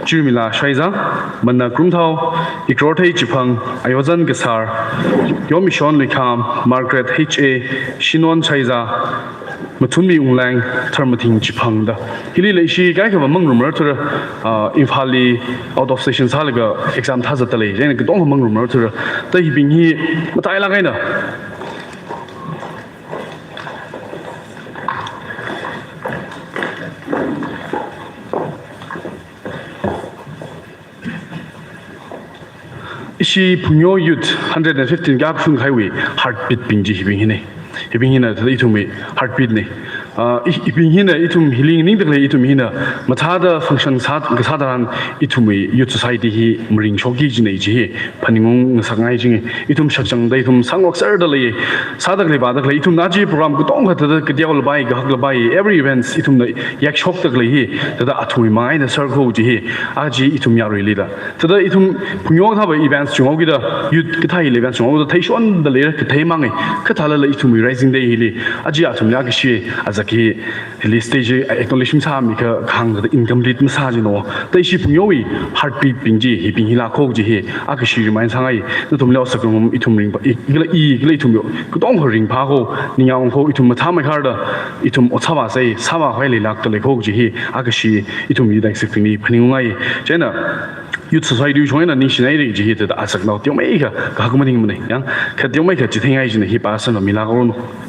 Chirmila Shaiza, Manna Krumthao, Ikrorthei Chiphang, Ayozan Kasar, Yomishon Luikham, Margaret H A, Shinon Shaiza, Mathunmi Ungleng, Tharmathing Chiphang da. Hili leishi kaikhava mangarumrar thura, ah, Imphal li out of station sālaga exam thāzatda lei, chieina katongkha mangarumrar thura. Thāda hibing hi matailāk eina ishi Phungyo youth hundred and fifteen kashung kahaiwui heartbeat bing chi hibing hinei. Hibing hina thāda ithumwui heartbeat nei. Ah, i-, hibing hina ithum hili nganingda khalei ithum hina mathāda function sā, kasā tharan ithumwui youth society hi maringshokki jinei chi hi phaningung ngasakngai jinei. Ithum shakchangda ithum sāngarokserda lei. Sāda khalei pāda khalei ithumna aja program katongkha thāda kateola pai, kahakla pai, every events ithumna yakshokda khalei hi, thāda athumwui manga eina sārhao chi hi, aja ithum yaruilila. Thāda ithum Phungyo kathāva events chunghaokida, youth kathā hili events chunghaoda theishonda leira, kathei mangai, kathālala ithumwui Rising Day hili, aja athumli kashi, azak hi, hili stage acknowledgement sāmikha kahāng thāda incomplete masā jino. Thāda ishi Phungyowui heartbeat bing chi, hibing hilākho chi hi, akashi remind sāngai, nathumli ot sāngarum ithum ringphā, i, kala i, kala ithum yo, katongkha ringphākho, ningyāng ungkho, ithum mathāmeikharda, ithum ot sāvāsei, sāvākhavai leilākda leikho chi hi, akashi ithum youth executive bingli phaningungai. Chieina, youth society shong eina ningshinairei chi hi thāda azak nao teomeikha, kahak maningmanei, yang, kha teomeikha chitheingai jinei hi pastor na milākhaono.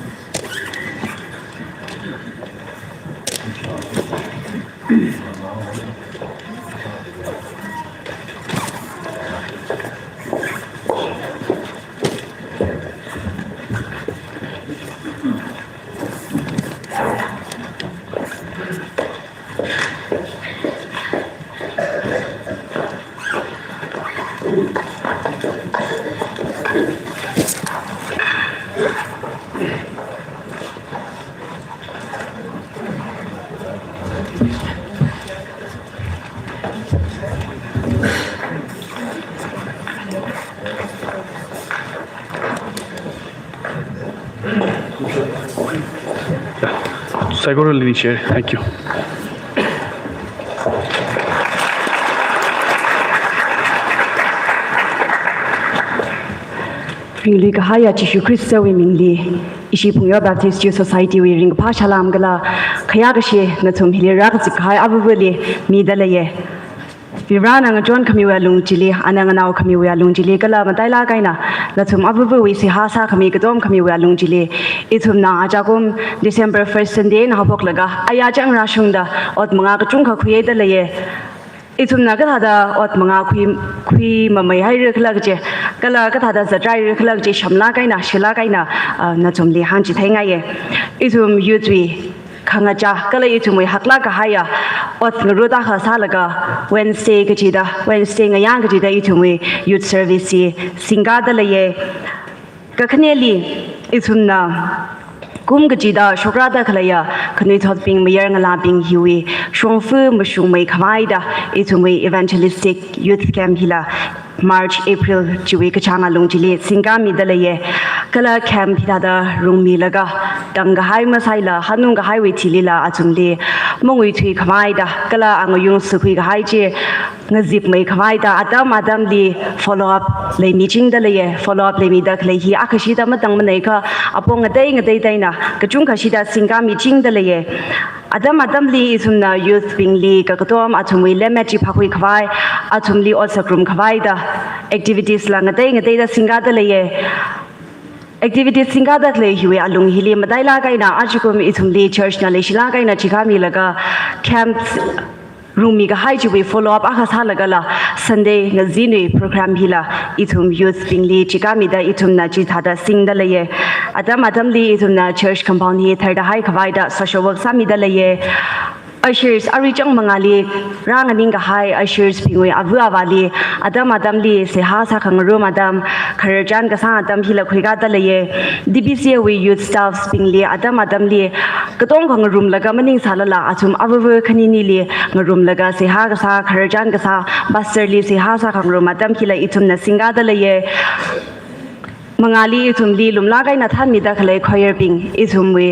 Saikorali share. Thank you. Ringluikahaiya Jishu Khristawui mingli, ishi Phungyo Baptist Youth Society wui ringkaphā salām kala khayākashi nathum hili rākazip kahai avavali mida leiya. Varivarana ngachonkhamiwui alung chili, ana nganaokhamiwui alung chili, kala matailāk eina, nathum avavawui seihā sākhami katomkhamiwui alung chili, ithumna ajakum December first Sunday eina haophoklaga, aya chang rāshungda, ot manga kachungkha khuida leiya. Ithumna kathāda ot manga khui, khuimameihaira khala kaje, kala kathāda zatraira khala kaje, shamlāk eina, shilāk eina, ah, nathumli hāngchitheingaiya. Ithum youth wui khangachā, kala ithumwui haklāk kahaiya ot ngarut akha sālaga Wednesday kachida, Wednesday ngayā kachida ithumwui youth service hi singkāda leiya. Kakhaneli ithumna kum kachida shokrāda khaleiya khanuithotbing mayarngalābing hiwui shongfa mashungmeikhavaida ithumwui evangelistic youth camp hila March, April chiwui kachāng alung chili singkāmida leiya. Kala camp hithāda rungmilaga, tangkahai masaila, hanungkahaiwui thilila athumli manguithuikhavaida, kala angayung sākhuikahai chi ngazipmeikhavaida, atam atamli follow up leimichingda leiya. Follow up leimida khalei hi akhashida matangmanei kha, apong ngatei ngateida eina kachungkhashida singkāmichingda leiya. Atam atamli ithumna youth bingli kakatom athumwui lemmet chi phākhuikhavai, athumli ot sāngarumkhavaida activities la ngatei ngateida singkāda leiya. Activities singkāda khalei hiwui alung hili matailāk eina ajakum ithumli church na leishilāk eina chikhāmilaga camp rungmi kahai chiwui follow up akha sālagala Sunday ngazinwui program hila ithum youth bingli chikhāmida ithumna chithāda singda leiya. Atam atamli ithumna church compound hi tharda haikhavai da social work sāmida leiya. Ushers, arui chang mangāli rānganing kahai ushers bingwui ava avāli atam atamli seihā sākhangarum atam, khararchan kasā atam hila khuikāda leiya. D B C A wui youth staffs bingli atam atamli katonga ngarumlaga maningsālala athum avava khaninili ngarumlaga seihā kasā, khararchan kasā, pastor li seihā sākhangarum atam hila ithumna singkāda leiya. Mangāli ithumli lumlāk eina thānmida khalei choir bing, ithumwui,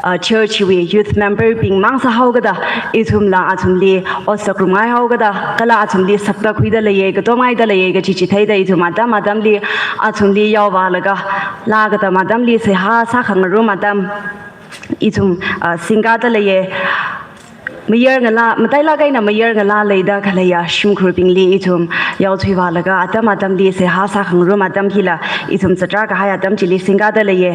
uh, church wui youth member bing mang sāhaokada, ithumla athumli ot sākharum ngaihaokada, kala athumli sakta khuida leiya, katom ngaida leiya kachi chitheida ithum atam atamli athumli yaovālaga laa katam atamli seihā sākhangarum atam ithum, ah, singkāda leiya. Mayar ngalā, matailāk eina mayar ngalā leida khaleiya shimkhurbingli ithum yaothuivālaga atam atamli seihā sākhangarum atam hila ithum zatrā kahai atam chili singkāda leiya.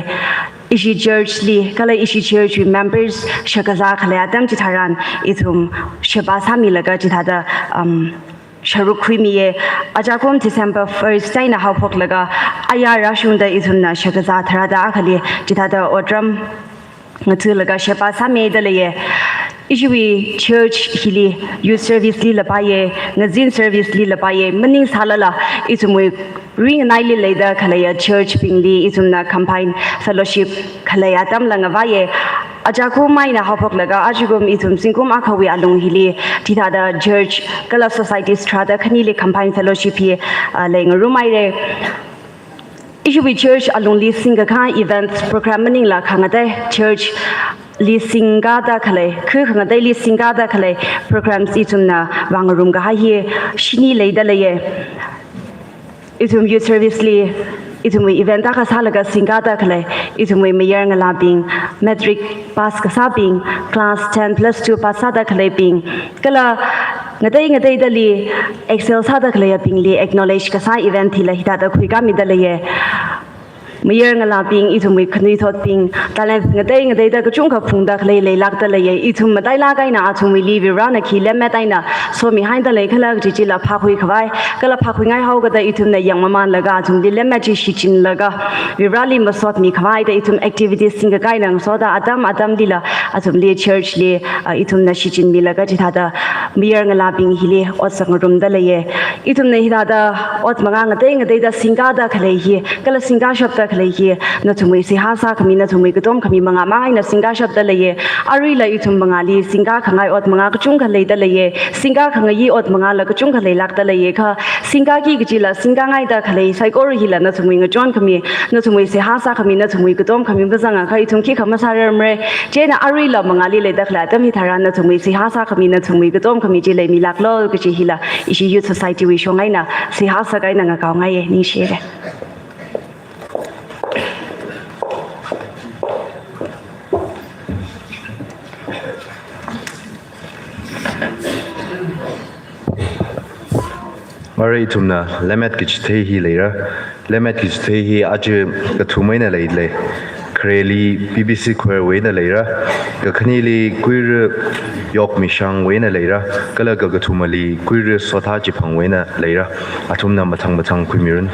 Ishi church li, kala ishi church wui members shakazā khalei atam chitharan ithum sheba sāmilaga chithāda, um, sharuk khuimiya. Ajakum December first eina haophoklaga ayar rāshungda ithumna shakazā tharāda akhali chithāda otram ngathalaga sheba sāmida leiya. Ishiwui church hili youth service lila paiya, ngazin service lila paiya, maningsālala ithumwui ringnaili leida khaleiya church bingli ithumna combine fellowship khalei atamla ngavāya. Ajakum eina haophoklaga ajakum ithum zingkum akhawui alung hili chithāda church kala societies tharāda khanili combine fellowship hi, ah, leingarumhaira. Ishiwui church alungli singkakha events program maningla khangatei church li singkāda khalei, khu khangateili singkāda khalei programs ithumna vāngarum kahai hi shini leida leiya. Ithum youth service li, ithumwui event akha sālaga singkāda khalei, ithumwui mayar ngalābing, matric pass kasābing, class ten plus two pass sāda khaleibing, kala ngatei ngateidali excel sāda khaleiyabingli acknowledge kasā event hila hithāda khuikāmida leiya. Mayar ngalābing, ithumwui khanuithotbing, talent ngatei ngateida kachungkha phungda khalei leilākda leiya. Ithum matailāk eina athumwuili Varena khi lemmet eina somihaida lei khala kachi chila phākhui khavai, kala phākhuingaihaokada ithumna yangmamanlaga athumli lemmet chi shichinlaga Vareli masotmi khavaida ithum activities singkakā eina ngasoda atam atamlila athumli church li, ah, ithumna shichinmilaga chithāda mayar ngalābing hili ot sāngarumda leiya. Ithumna hithāda ot mangā ngatei ngateida singkāda khalei hi, kala singkāshapda khalei hi, nathumwui seihā sākhami, nathumwui katom khami mangāmang eina singkāshapda leiya. Aruila ithum mangāli singkākhangai ot mangā kachungkha leida leiya. Singkākhangayi ot mangāla kachungkha leilākda leiya kha, singkāki kachila singkāngaida khalei saikora hila nathumwui ngachon khami, nathumwui seihā sākhami, nathumwui katom khami mazangakha ithum khikha masārarmara. Chieina aruila mangāli leida khalei atam hitharan nathumwui seihā sākhami, nathumwui katom khami chi leimilāklo kachi hila ishi youth society wui shong eina seihā sākahai eina ngakaongaiya, ningshiya. Mara ithumna lemmet kachithei hi leira. Lemmet kachithei hi aja kathum eina leilei. Khareli P B C choir wui eina leira. Kakhaneli Kuira Yokmishang wui eina leira. Kala kakathumali Kuira Sotha Chiphang wui eina leira. Athumna mathang mathang khuimiranu.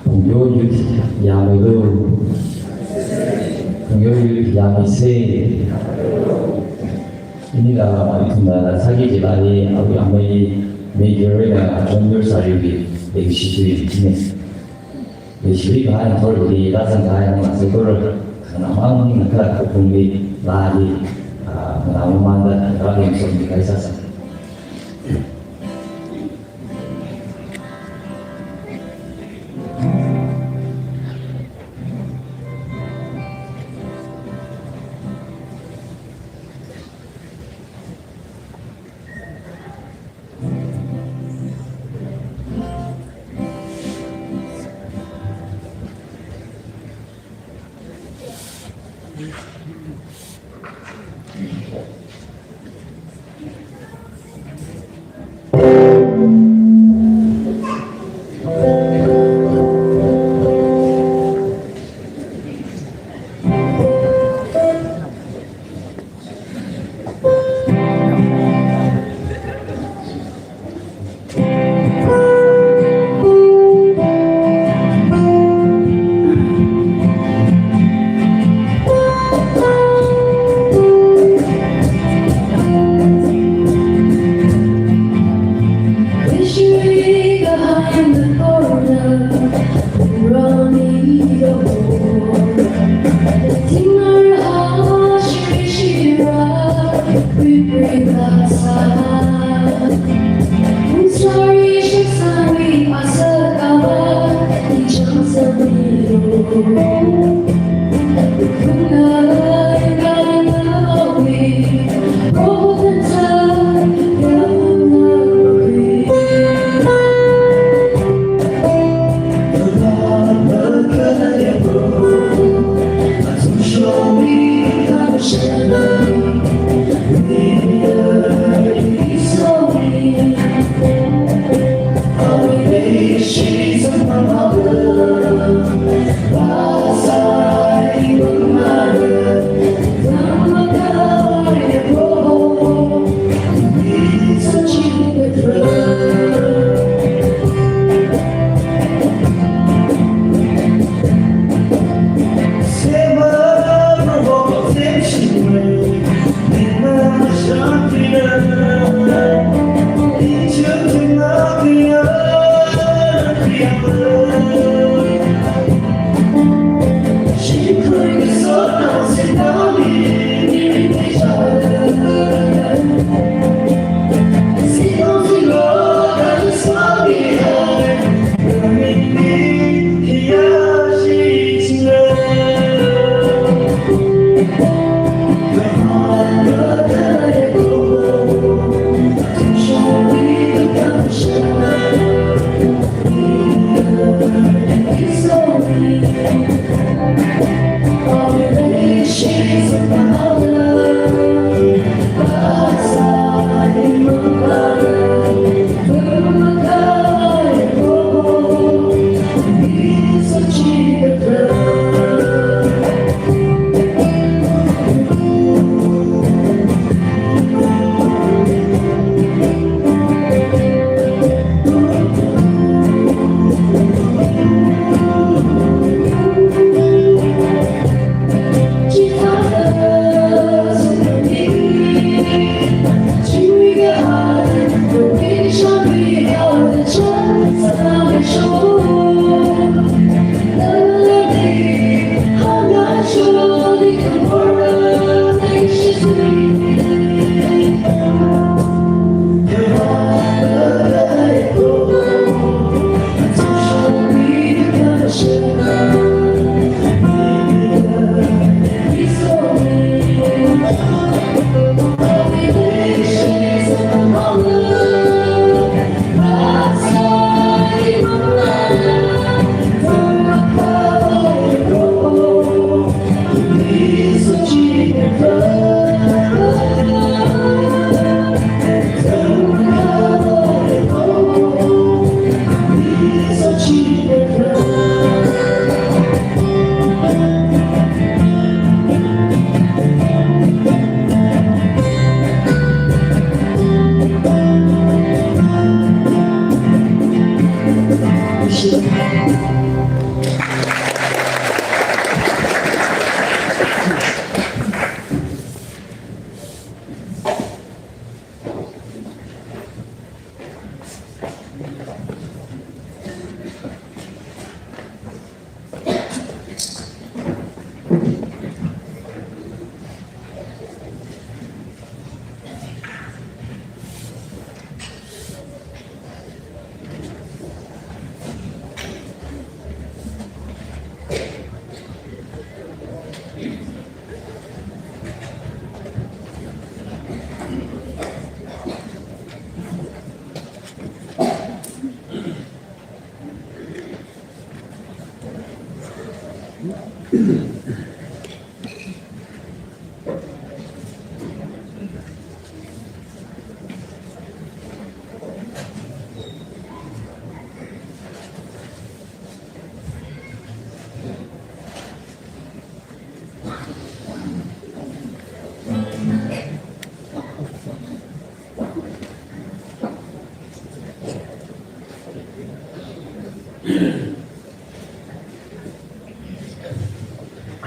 Phungyo youth yāmeilu. Phungyo youth yāmeise. Inila ithumna sāki jilali awui amei Major eina Junior sāriwui leishithuine. Leishiri kahai thorili lazang kahai nang sākora. Khanamang ningkha kaphungli lali, ah, ngamamanda rāli somdi kaisāsa.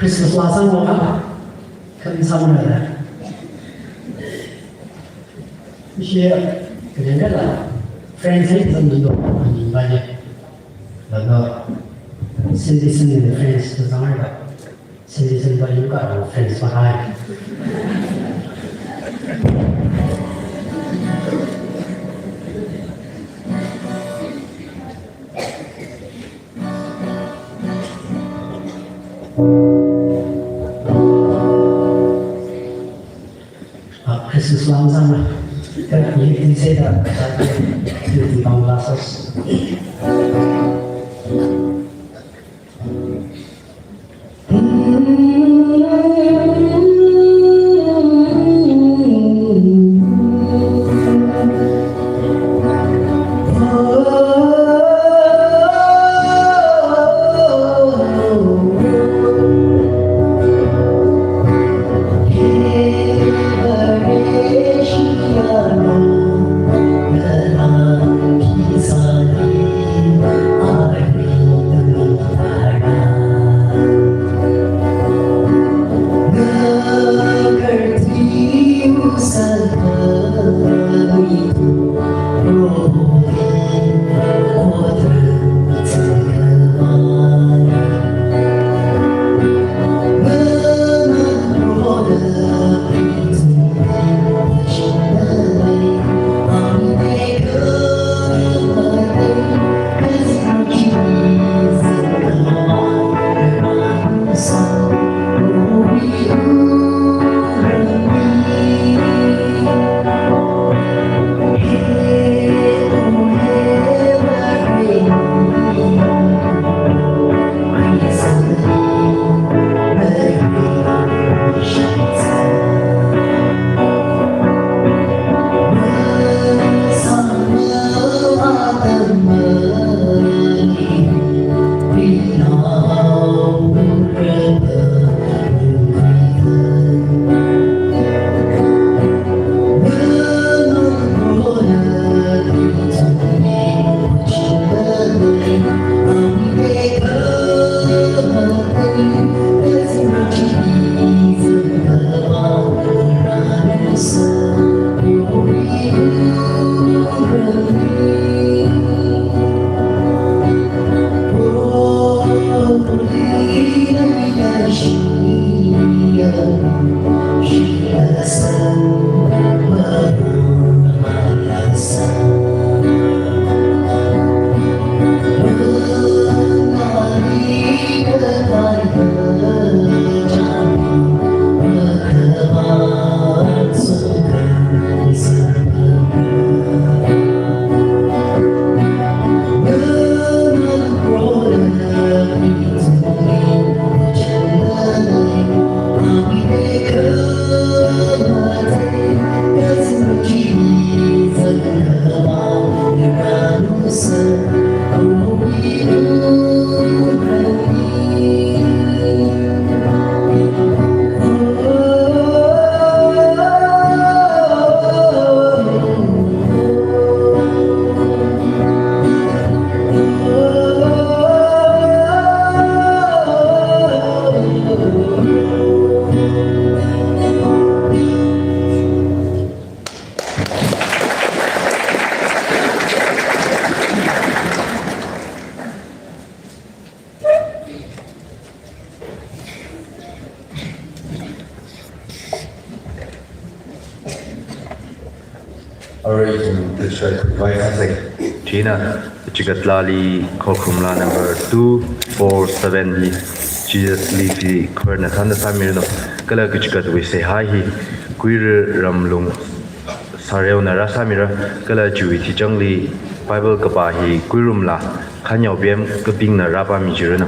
Christmas laa sanglaga, kharing sāmana da. Ishi, kachangkhatla, friends hi zangmilu, ani bani. Laga, Cindy Cindy friends tu zangraiba. Cindy Cindy ba yungkha friends ba hai. Ah, Christmas lam zangna. Kha yekti seda, yekti bang lasos. Arui ithum kachikathā khuivai sāsa. Chieina, kachikathāli Khokharum laa number two four seven li Jesus Lives hi khorna thānda sāmiranu. Kala kachikathāwui seihā hi Kuirui Ramlung Sareona rāsāmira, kala chiwui tichangli Bible kapā hi Kuirum laa Khanyaobiam Kapingna rāpāmi jiranu.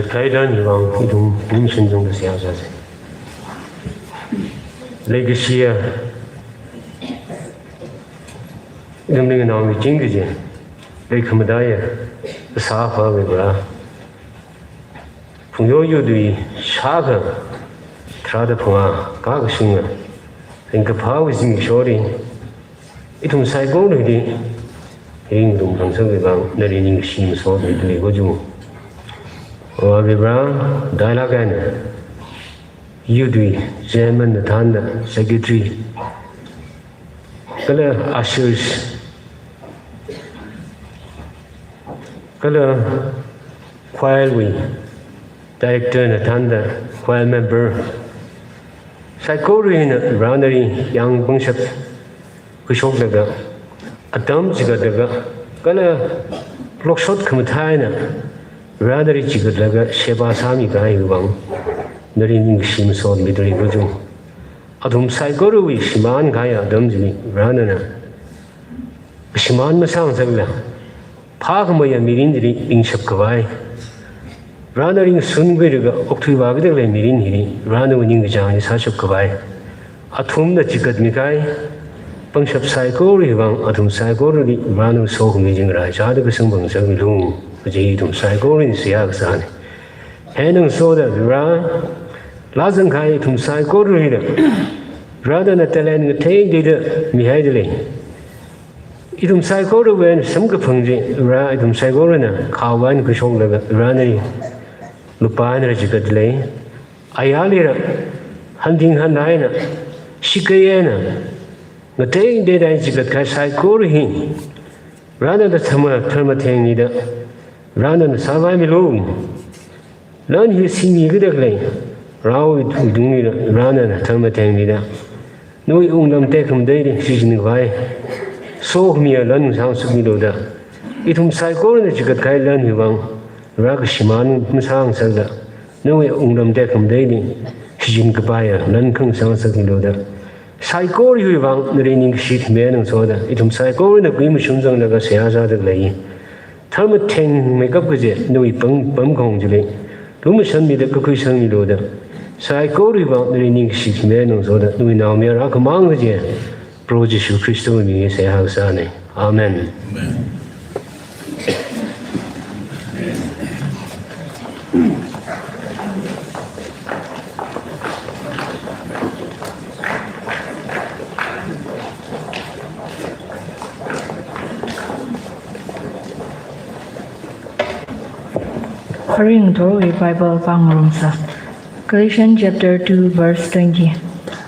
Kaidan hiwui vang ithum ningshin zangda seihā sāsa. Leikashiya ithum ninganao miching kaji, leikhamataiya Kasā Akhava Vare, Phungyo yurtwui shākha tharāda phangā kakashinga ringkaphāwui zimiksholi ithum saikorali ringrum hāngsāwui vang nali ningshi masot midalei ko jung. Avā Vare, matailāk eina yurtwui chairman na thānda, secretary, kala ushers, kala choir wui director na thānda choir member saikora hina Vare nali yāng pangshap khuishoklaga, atam chigatlaga, kala lokshot khamathā eina Vare nali chigatlaga sheba sāmikahaiwui vang nali ningshi masot midalei ko jung. Athum saikorawui shimānkahai atam chili Vare nana shimān masāngasakla, phākhameiya mirin chili ningshap khavai, Vare nali ngasun khuilaga okthuivā kida khalei mirin hili Vare nawui ningkachāng hi sāshap khavai, athumna chigatmikahai pangshap saikorawui vang athum saikorali Vare nawui sokhami chingri chāda kasang pangshap milu kaji ithum saikorali seihā kasāna. Hi ngasoda Vare, lāzangkahai ithum saikorali Vare nana talent ngateiteida mihaidalei. Ithum saikorawui samkaphang chi Vare ithum saikorana khawui eina khuishoklaga Vare nali lupā eina chigatlei. Ayarlila hanthing hanhai eina, shakei eina, ngateiteida chigatkahai saikora hi Vare nana tharma, tharmathengmida Vare nana sāvai milu. Lan hi singmi kida khalei Varewui tungli Vare nana tharmathengmida nawui wunglam tekhamatei shichin khavai, sokhamiya lan sāngasakmilu da. Ithum saikorana chigatkahai lan hiwui vang Vare kashimān masāngasakla, nawui wunglam tekhamatei shichin kapaiya lan khangasāngasakmilu da. Saikora hiwui vang nali ningshi khami ngasoda ithum saikorana kui mashun zanglaga seihā sāda khalei. Tharmathengmeikap kaji nawui pam, pamkhong chili lumashanmida kakhuisangmilu da. Saikorawui vang nali ningshi khami ngasoda nawui naomayara khamang kaji Proho Jishu Khristawui mingli seihā kasāna. Amen. Amen. Arui ngathorwui Bible pāngarumsa. Galatians chapter two verse twenty.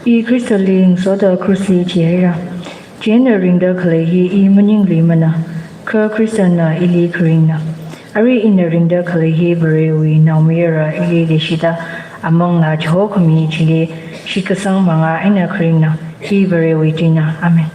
I Khristali ngasoda krushli thihaira. Chieina ringda khalei hi i maningli mana, kha Khristana ili kharingna. Arui ina ringda khalei hi Varewui naomayara ili leishida, amangna chihokhami chili shitkasang mangā eina kharingna. Hi Varewui tuina. Amen.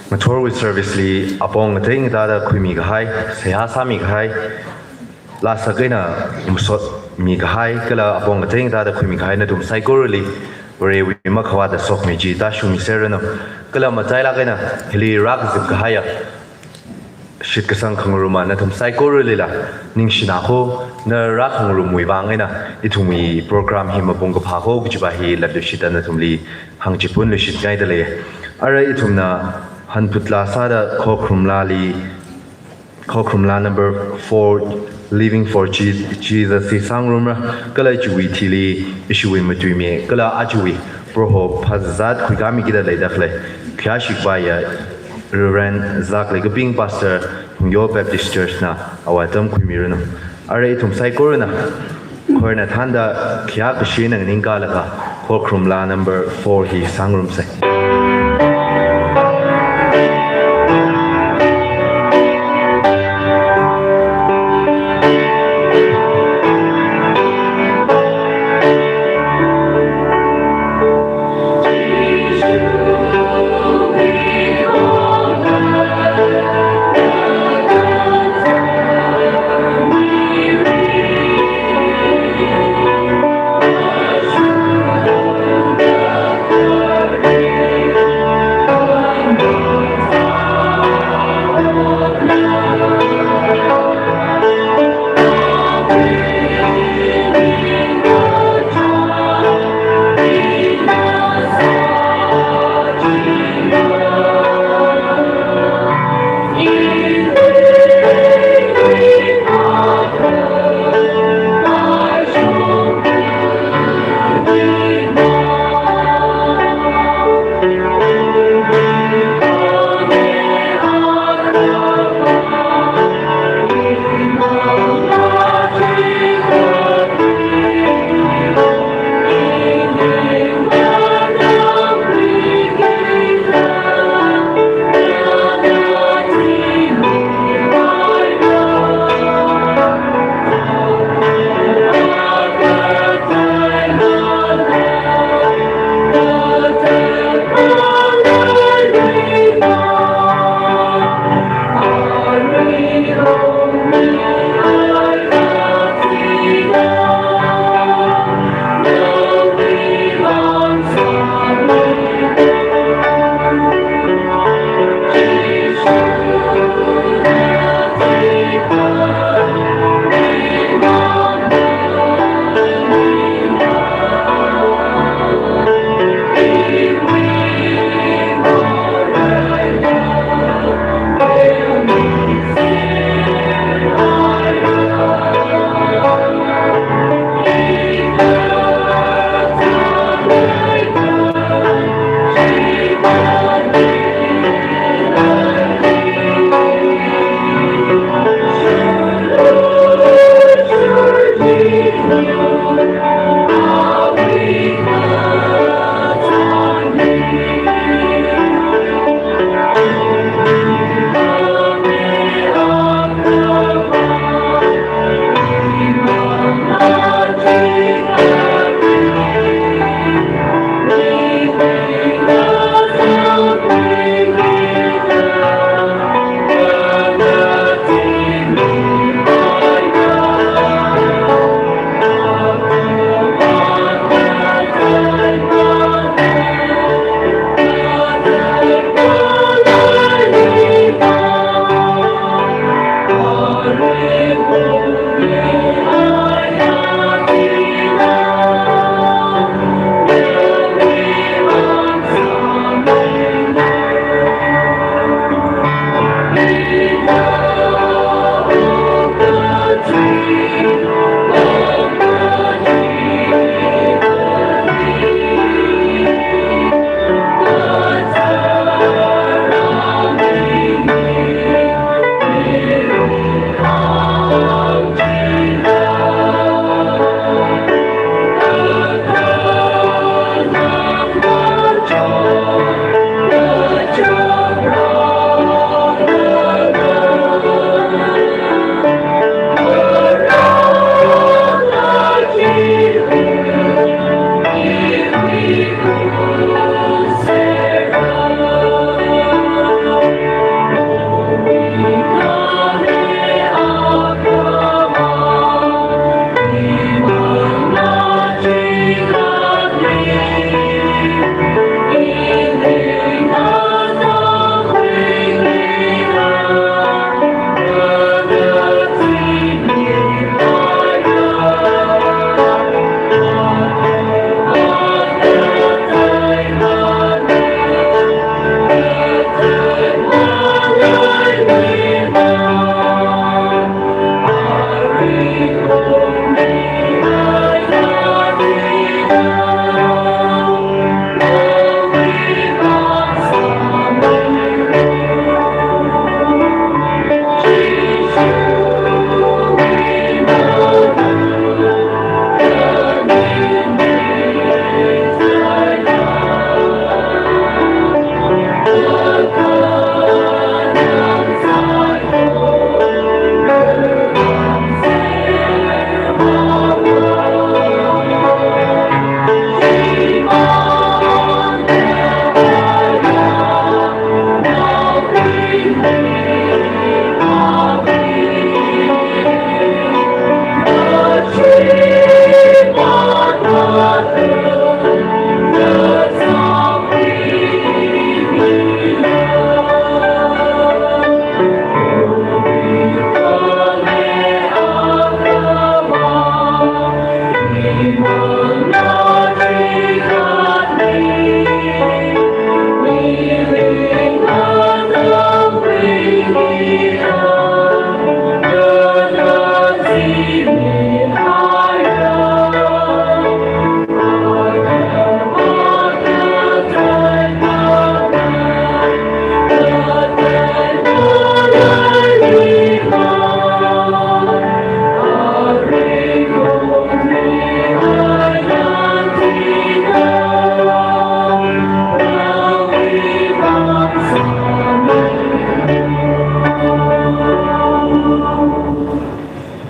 Ngathorwui service li apong ngateingatada khuimikahai, seihā sāmikahai, lāsak eina masotmikahai, kala apong ngateingatada khuimikahai nathum saikorali Varewui makhavāta sokhami chi tāshungmiserranu. Kala matailāk eina hili rākazipkahaiya shitkasang khangaruma nathum saikoralila ningshina ho, na rākhangarumwui vang eina ithumwui program hi mapung kaphā ho kajiva hi latluishitta nathumli hāngchipun luishitngaidalei. Ara ithumna hanphut laa sāda khokharum laali, khokharum laa number four, Living for Je-, Jesus hi sāngarumra, kala chiwui thili ishiwui matuimi kala ajawui Proho phazat khuikāmi kida leida khalei khayāshi khavaiya Reverend Zakleikaping, Pastor, Phungyo Baptist Church na awui atam khuimiranu. Ara ithum saikorana choir na thānda khayākashi eina nganingkālaga khokharum laa number four hi sāngarumsa.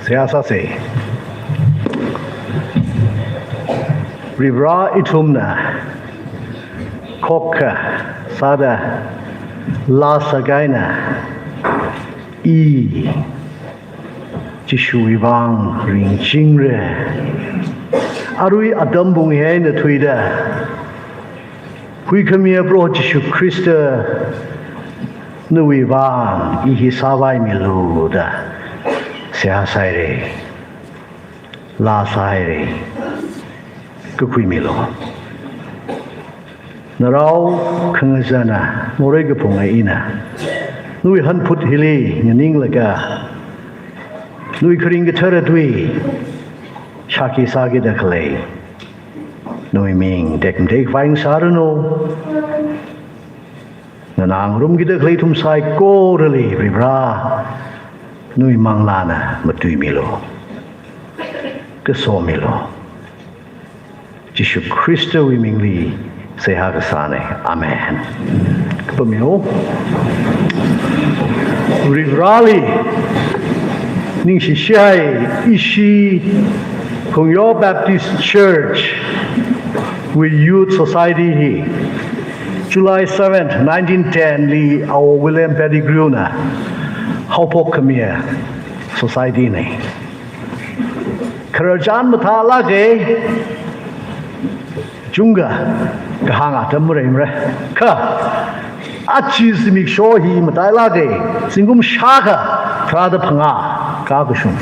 Seihā sāsa. Varivara, ithumna khokkha sāda laa sākahaina, i Jishuwui vang ringchingra. Arui atam pung eina thuida, huikhamiya Proho Jishu Khrista, nawui vang i hi sāvaimilu da seihā sāhaira, laa sāhaira, kakhuimilu. Narao khangazana morei kaphunga ina nawui hanphut hili nganinglaga, nawui kharing kathara tui shākhi sākida khalei, nawui ming tekmatei khavai ngasāranu. Nana ngarumkida khalei ithum saikorali Varivara, nawui manglāna matuimilu, kasomilu. Jishu Khristawui mingli seihā kasāna. Amen. Kapamyo. Varivarali ningshishihai, ishi Phungyo Baptist Church wui Youth Society hi July seventh, nineteen ten li Awo William Pettigrew na haophok khamiya society na. Khararchan mathālāka, chungkha kahāng atam maleimara. Kha aja zimiksho hi matailāka, zingkum shākha tharāda phangā kakashung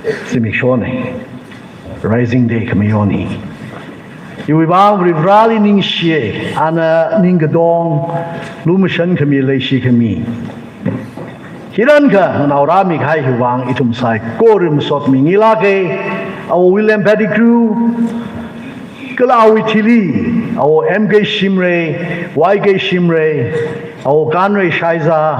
zimikshona. Rising Day khamayon hi. Iwui vang Varivarali ningshiya, ana ningkatong lumashan khami, leishi khami. Hirankha nganao rāmikahai hiwui vang ithum saikora masotmi ngilāka. Awo William Pettigrew, kala awui thili Awo M K Shimray, Y K Shimray, Awo Kanray Shaiza,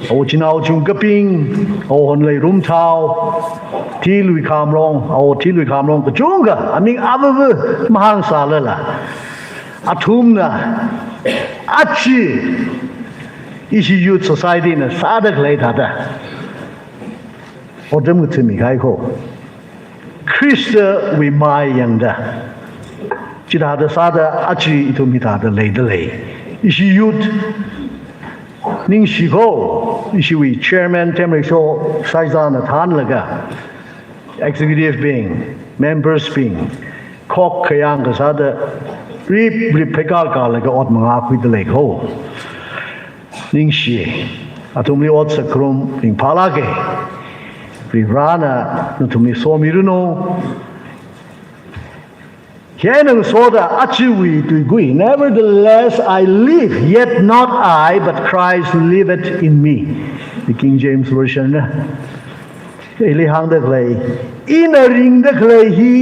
Awo Chinaochung Kaping, Awo Honlei Rumthao, T Lui Khamlong, Awo T Lui Khamlong, kachungkha aming avava mahāngsālala, athumna aja ishi Youth Society na sāda khalei thāda otram ngathami kahai kho. Khristawui mai yangda, chithāda sāda aja ithum hithāda leida lei. Ishi youth ningshi kho, ishiwui chairman Themreisho Shaizana thānlaga, executive bing, members bing, khokkha yangkha sāda rip rip pheikar karlaga ot mangā khuida lei kho. Ningshi, athumli ot sākharum ringphālāka. Varivarana nathumli somiranu. Hieina ngasoda ajawui tuigui, "Nevertheless I live, yet not I, but Christ liveth in me." The King James Version na. Ili hāngda khalei, ina ringda khalei hi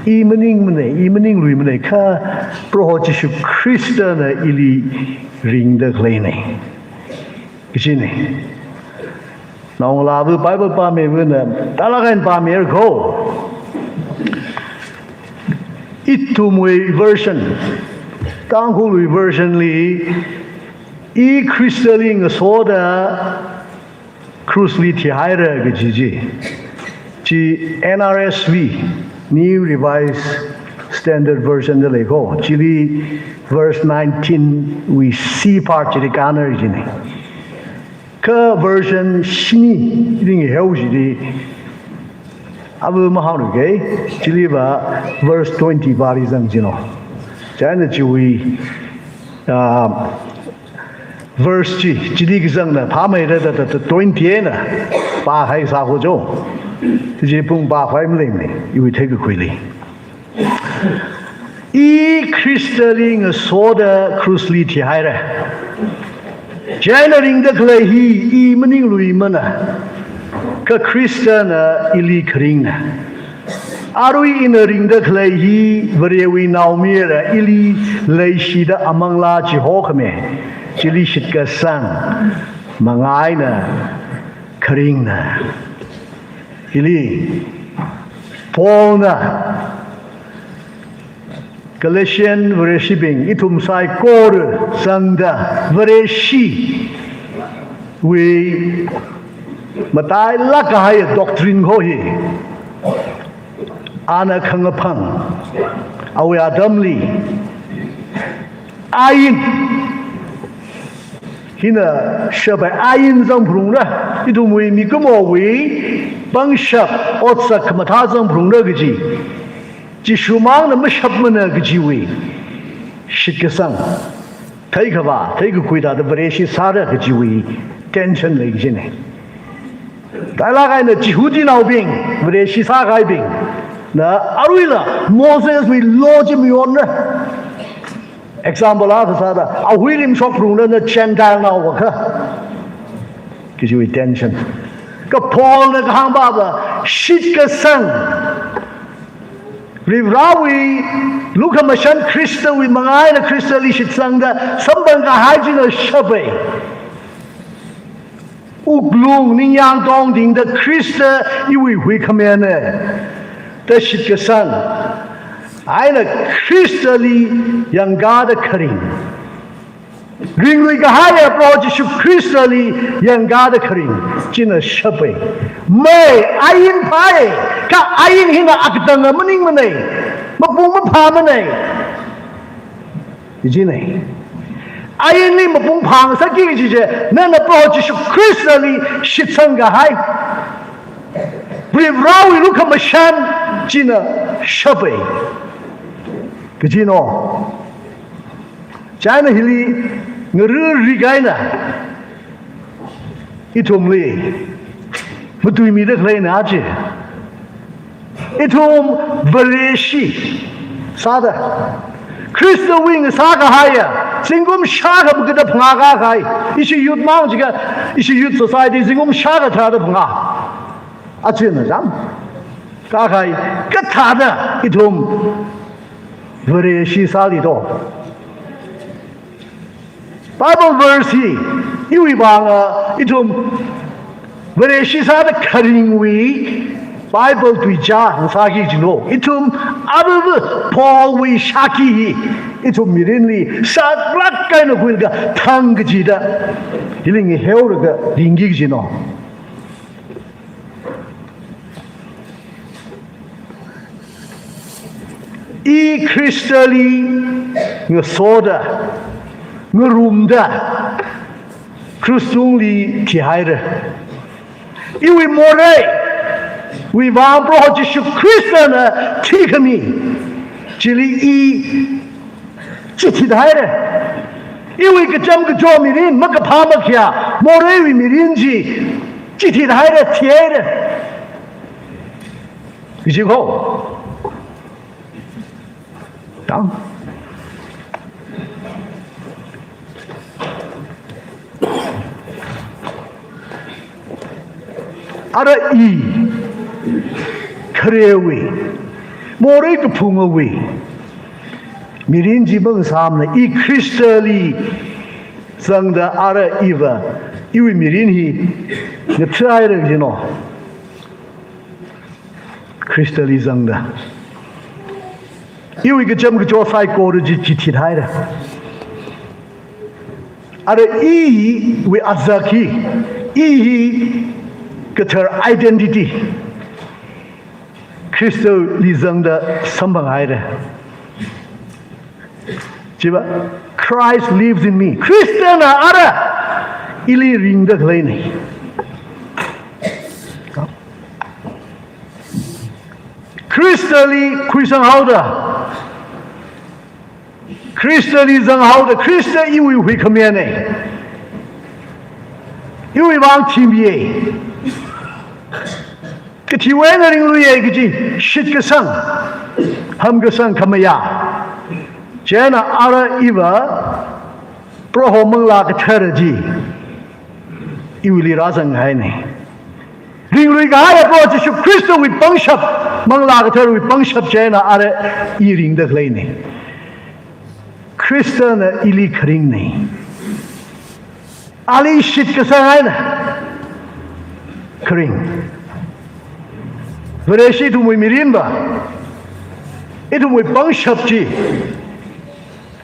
i maningmana, i maningluimana, kha Proho Jishu Khristana ili ringda khaleina, kajina. Naongalāva Bible pāmivana, tālāk eina pāmira kho. Ithumwui version, Tangkhulwui version li, i Khristali ngasoda krushli thihaira kaji chi. Chi N R S V, New Revised Standard Version da lei kho. Chili verse nineteen wui C part chili kānra jina. Kha version shini ringheo jili ava mahāngluika, chiliva verse twenty pali zang jino. Chieina chiwui, ah, verse chi, chili kazangna phāmeira da, da, da twenty eina pāhaisā kho jo. Chi pung pākhavai maleimana, iwui theikakhuili. I Khristali ngasoda krushli thihaira. Chieina ringda khalei hi i maningluimana, kha Khristana ili kharingna. Arui ina ringda khalei hi Varewui naomayara, ili leishida amanglā chihokhami, chili shitkasang manga eina kharingna. Hili Paulna Galatian Vareshibing, ithum saikora zangda Vareshiwui Matailāk kahai doctrine ko hi. Ana khangaphang. Awui atamli ain hina shapai, ain zangphalungra, ithumwui mikumowui pangshap otsak khamathā zangphalungra kaji. Jishumangna mashapmana kajiwui shitkasang. Theikhavā, theikakhui thāda Vareshi sāra kajiwui tension lei kajina. Tailāk eina Jihudinaobing, Vareshi sākahaibingna aruila Moseswui law chi mayonra. Example akha sāda, ahui rim shokphalungra na Gentile nao akha. Kajiwui tension. Kha Paulna kahāng pāva, shitkasang. Varivarāwui lukhamashan Khristawui manga eina Khristali shitsangda samphang kahai china shapai. Wuklung ningyāng tongtingda Khrista iwui huikhamena da shitkasang. Eina Khristali yangkāda kharing. Ringlui kahaiya Proho Jishu Khristali yangkāda kharing china shapai. Mai, ain phāi, kha ain hina akatanga maningmanei, mapung maphāmanei. Kajinei. Ainli mapung phāngasakki kaji chi, nana Proho Jishu Khristali shitsang kahai. Varivarāwui lukhamashan china shapai. Kajino. China hili ngaruri kahaina. Ithumli matuimida khaleina chi. Ithum Vareshi sāda, Khristawui ngasā kahaiya zingkum shākha makada phangā kākahai. Ishi youth mang jiakha, ishi youth society zingkum shākha tharāda phangā. Achina zam. Kākahai, kathāda ithum Vareshi sāli do. Bible verse hi, iwui vānga, ithum Vareshi sāda kharingwui Bible tuichā ngasāki kajino. Ithum aruiruiva Paulwui shākhi hi ithum mirinli saklāk eina khuilaga thang kajida, hili ngihaoraga ringki kajino. I Khristali ngasoda, ngarumda, krush tungli thihaira. Iwui moreiwui vāng Proho Jishu Khristana thikhami chili i chithit haira. Iwui kacham kacho mirin, makaphā makhayā moreiwui mirin chi chithit haira, thihaira. Kajiko. Tang. Ara i kharewui, morei kaphungawui mirin chi mangasāmana, i Khristali zangda ara iva, iwui mirin hi ngathāhaira kajino. Khristali zangda. Iwui kacham kacho saikora chi chithit haira. Ara iwui azak hi, i hi kathar identity. Khristali zangda samphang haira. Chiva, Christ lives in me. Khristana ara ili ringda khaleinei. Khristali khuisang haoda, Khristali zang haoda, Khrista iwui huikhamanei. Iwui vāng thimiye. Kathiwui eina ringluiye kaji shitkasang, hamkasang khamayā. Chieina ara iva Proho Manglā Kathara chi iwuili rāzanghainei. Ringlui kahaiya Proho Jishu Khristawui pangshap, Manglā Katharawui pangshap chieina ara i ringda khaleinei. Khristana ili kharingnei. Ali shitkasang eina kharing. Vareshi ithumwui mirinva, ithumwui pangshap chi,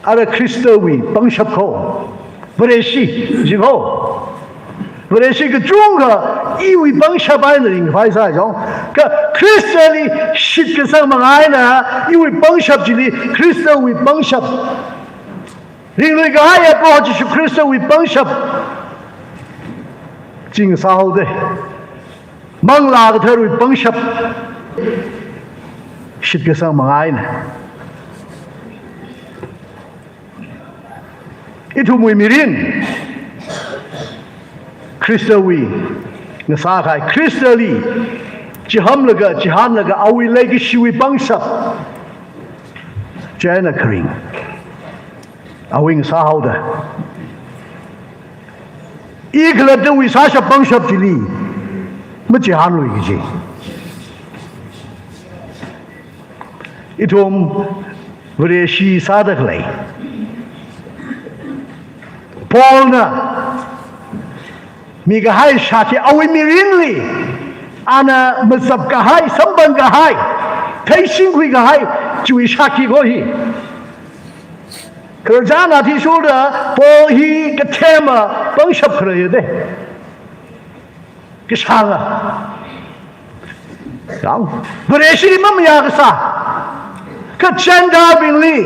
ara Khristawui pangshap ko. Vareshi chi ko. Vareshi kachungkha iwui pangshap eina ringphai sāi jong. Kha Khristali shitkasang manga eina iwui pangshap chili Khristawui pangshap. Ringluikahaiya Proho Jishu Khristawui pangshap. Ching sāhaoda. Manglā Katharawui pangshap. Shitkasang manga eina. Ithumwui mirin Khristawui ngasākahai, Khristali chihamlaga, chihānlaga, awui leikashiwui pangshap. Chieina kharing. Awui ngasāhaoda. I khalattawui sāshap pangshap chili machihānlui kaji. Ithum Vareshi sāda khalei. Paulna mikahai shākhi awui mirinli, ana mazapkahai, samphangkahai, theishingkhuikahai, chiwui shākhi ko hi. Khararchan athishurda Paul hi kathema pangshap kharei de. Kashanga. Yang, Vareshili mamayā kasā. Kha Gentile bingli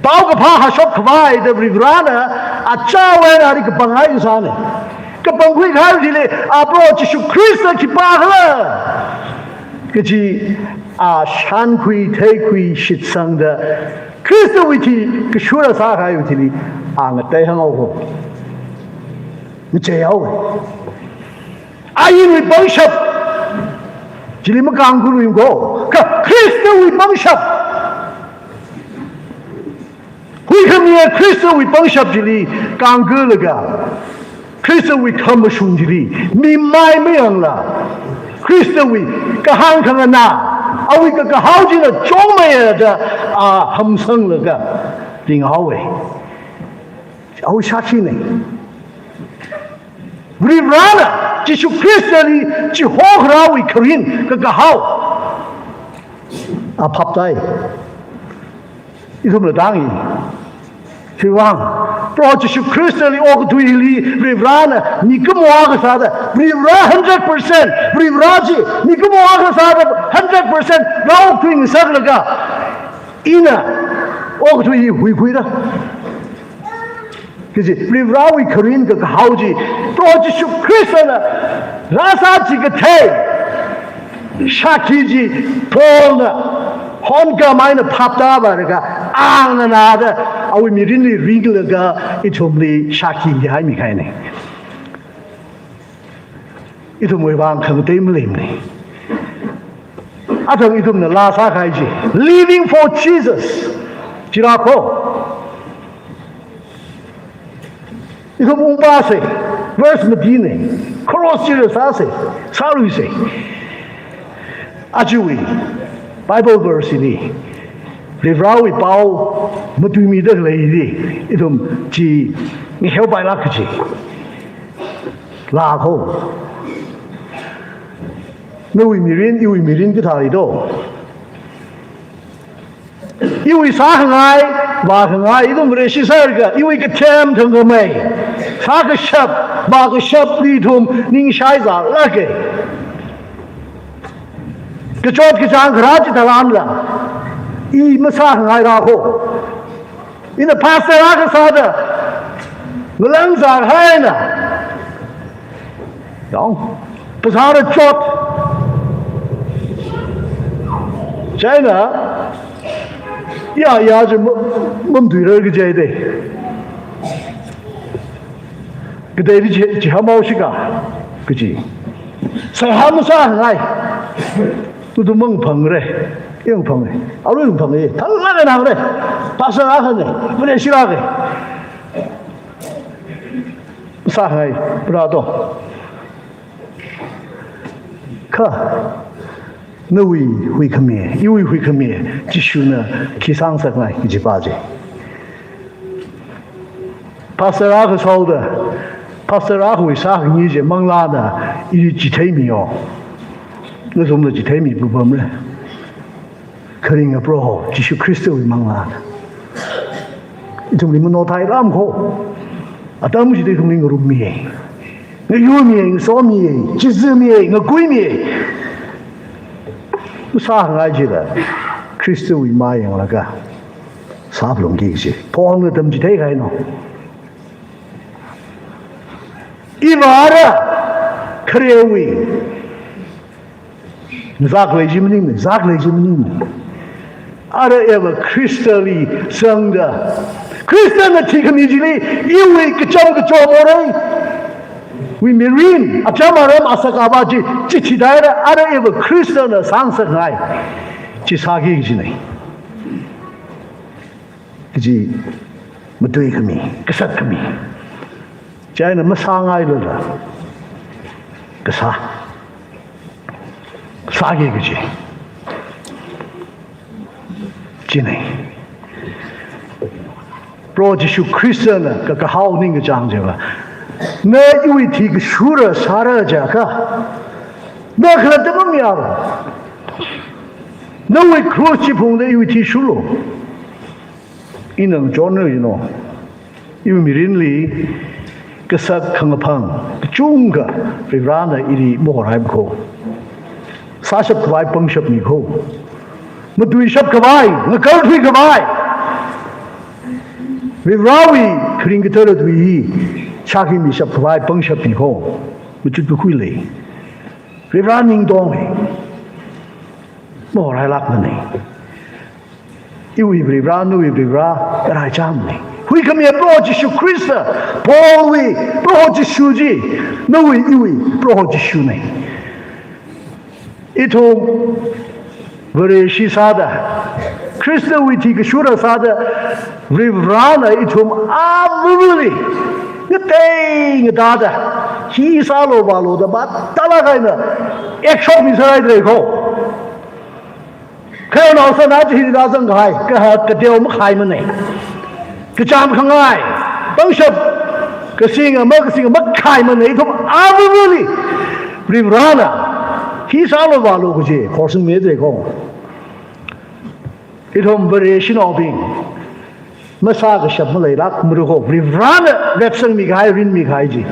paokaphā hāshok khavai da Varivarana achāwui eina ali kapanghai kasāna. Kapangkhuikahai chili, a Proho Jishu Khrista khipākhala kaji, a shānkhui, theikhui, shitsangda, Khristawui thi kashura sākahaiwui thili, a ngatei hānghaowa. Ngacheihao. Ainwui pangshap chili makangkhuiluiko. Kha Khristawui pangshap. Huikhamiya Khristawui pangshap chili kangkhuilaga, Khristawui khamashung chili mimai mayangla, Khristawui kahāng khanganā, awui kakahao china chungmeiya da, a, hamsanglaga ringhaowa. Awui shākhina. Varivarana Jishu Khristali chihokharawui kharing kakahao. A phaptai. Ithumla tangi. Hiwang, Proho Jishu Khristali okathuili Varivarana mikumo akha sāda, Varivara hundred percent, Varivara chi mikumo akha sāda hundred percent rāokthui ngasaklaga, ina okathui hi huikhuira. Kaji, Varivarawui kharing kakahao chi, Proho Jishu Khristana rāsā chikathei shākhi chi Paulna honka maina phaptāvālaga, ang nganāda awui mirinli ringlaga ithumli shākhi khaimi kahaina. Ithumwui vang khangatei maleimana. Athang ithumna laa sākahai chi, living for Jesus. Chira kho. Ithum ungpāsa, verse matina, cross chira sāsa, sāluisa. Ajawui Bible verse hili, Varivarawui pao matuimida khalei hili, ithum chi ngaheopailāk kaji. Laa kho. Nawui mirin, iwui mirin kathāli do. Iwui sākhangai, vākhangai, ithum Vareshi sālaga, iwui kathem thangkhamei, sākashap, vākashapli ithum ningshai zālāka. Kachot kachāng kharā chitharanla, i masākhangaira kho. Ina pastor akha sāda, ngalang zāhaina. Yang, phasāra chot. Chieina, ya, ya, chi ma, mamatuira kaji de. Kateili chi, chihānhaoshika, kaji. Seihā masāngai. Tutu mangphangra. Yangphanga. Arui phanga. Thangla nangre. Pastor akhana. Mane shirake. Sāngai. Pura to. Kha. Nawui huikhami. Iwui huikhami. Jishuna khi sāngasakngai. Kajipa chi. Pastor akha sāhaoda, pastor akhawui sākhami chi manglāna ili chitheimiyo. Nathumla chitheimi pupamra. Kharinga Proho, Jishu Khristawui manglāna. Ithumli manothairam kho. Atam chida ithumli ngarummi. Ngayurmi, ngasomi, chizumi, ngakuimi. Masāngai jida, Khristawui mai yanglaga sāphalungki kaji. Paulna tamchithei kahaina. Iva ara kharewui zākhalei chi maningmana, zākhalei chi maningmana. Ara eva Khristali zangda, Khristana thikhami chili iwui kacham kachor morei. Wui mirin, acham aram asak ava chi, chi chithāhaira, ara eva Khristana sāngasakngai chi sāki kajina. Kaji matuikhami, kasatkhami. Chieina masāngailala kasā, sāki kaji. China. Proho Jishu Khristana kakahao ningkachāng chiva, na iwui thi kashura sāra jiakha, na khalatta mamayālu. Nawui cross chi phungda iwui thi shurlu. Ina ngachonra, you know. Iwui mirinli kasak khangaphang kachungkha Varivarana ili mahoraimana kho. Sāshap khavai pangshapmi kho. Matuishap khavai, ngakarthui khavai, Varivarawui kharing kathara tui hi shākhuimishap khavai pangshapmi kho. Machut kakhui lei. Varivara ning tong hi mahorailākmana. Iwui Varivara, nawui Varivara, karai chāmana. Huikhamiya Proho Jishu Khrista, Paulwui Proho Jishu chi, nawui iwui Proho Jishuna. Ithum Vareshi sāda, Khristawui thi kashura sāda, Varivarana ithum avāvali ngatei ngatāda, hi sālu vālu da matālāk eina ekshokmi sāhaidalei kho. Khararnaosan aja hili rāzang kahai, kaha kateo makhaimana. Kachām khangai, pangshap, kasinga, makasinga makhaimana, ithum avāvali Varivarana hi sālu vālu kaji khorsangmidalei kho. Ithum Vareshinaobing masākashap maleilākmara kho, Varivarana represent mikahai, rinmikahai chi.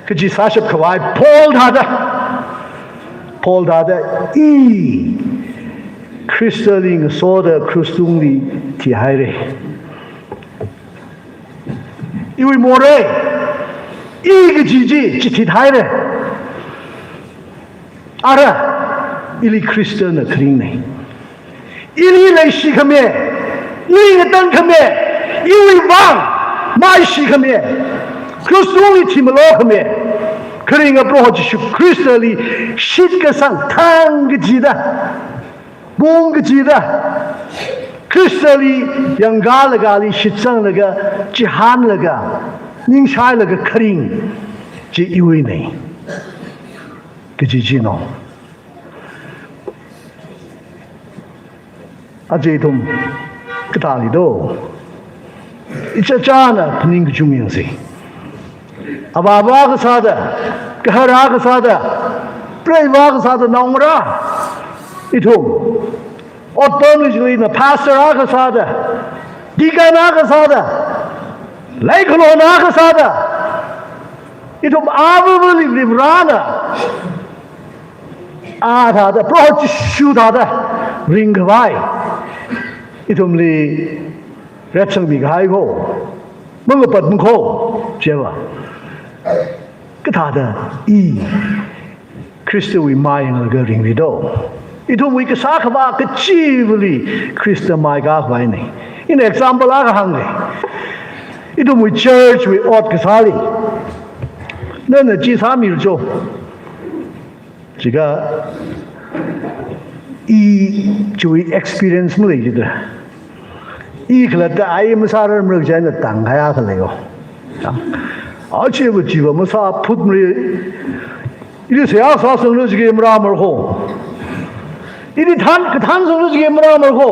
Kaji sāshap khavai Paul thāda, Paul thāda, i Khristali ngasoda krush tungli thihaira. Iwui morei, i kaji chi chithit haira. Ara, ili Khristana kharingna. Ili leishikhami, ili ngatangkhami, iwui vang maishikhami, krush tungli thimalokhami, kharinga Proho Jishu Khristali shitkasang thang kachida, pung kachida, Khristali yangkālaga, ali shitsanglaga, chihānlaga, ningshailaga kharing chi iwuina. Kaji chino. Aja ithum kathāli do. Ichichāna phaning kachung yangsa. Avāva kasāda, kahara kasāda, preiva kasāda naongarā. Ithum otpam lijilina pastor akha sāda, deacon akha sāda, leikhalon akha sāda, ithum avāvali Varivarana a thāda, Proho Jishu thāda ringkhavai ithumli represent mikahai kho, mangapatmi kho, chiva. Kathāda i Khristawui mayanglaga ringri do? Ithumwui kasā khavā kachivali Khrista maikā khavaina. Ina example akha hānga. Ithumwui church wui ot kasāli, nana chi sāmilu cho. Chikha i chiwui experience maleikida, i khalatta ai masārarmara kaji eina tānghai akha leiyo. Achiva chiva masāphutmara. Ili seihā sāsangra jiki marāmara kho. Ili thān, kathān sangra jiki marāmara kho.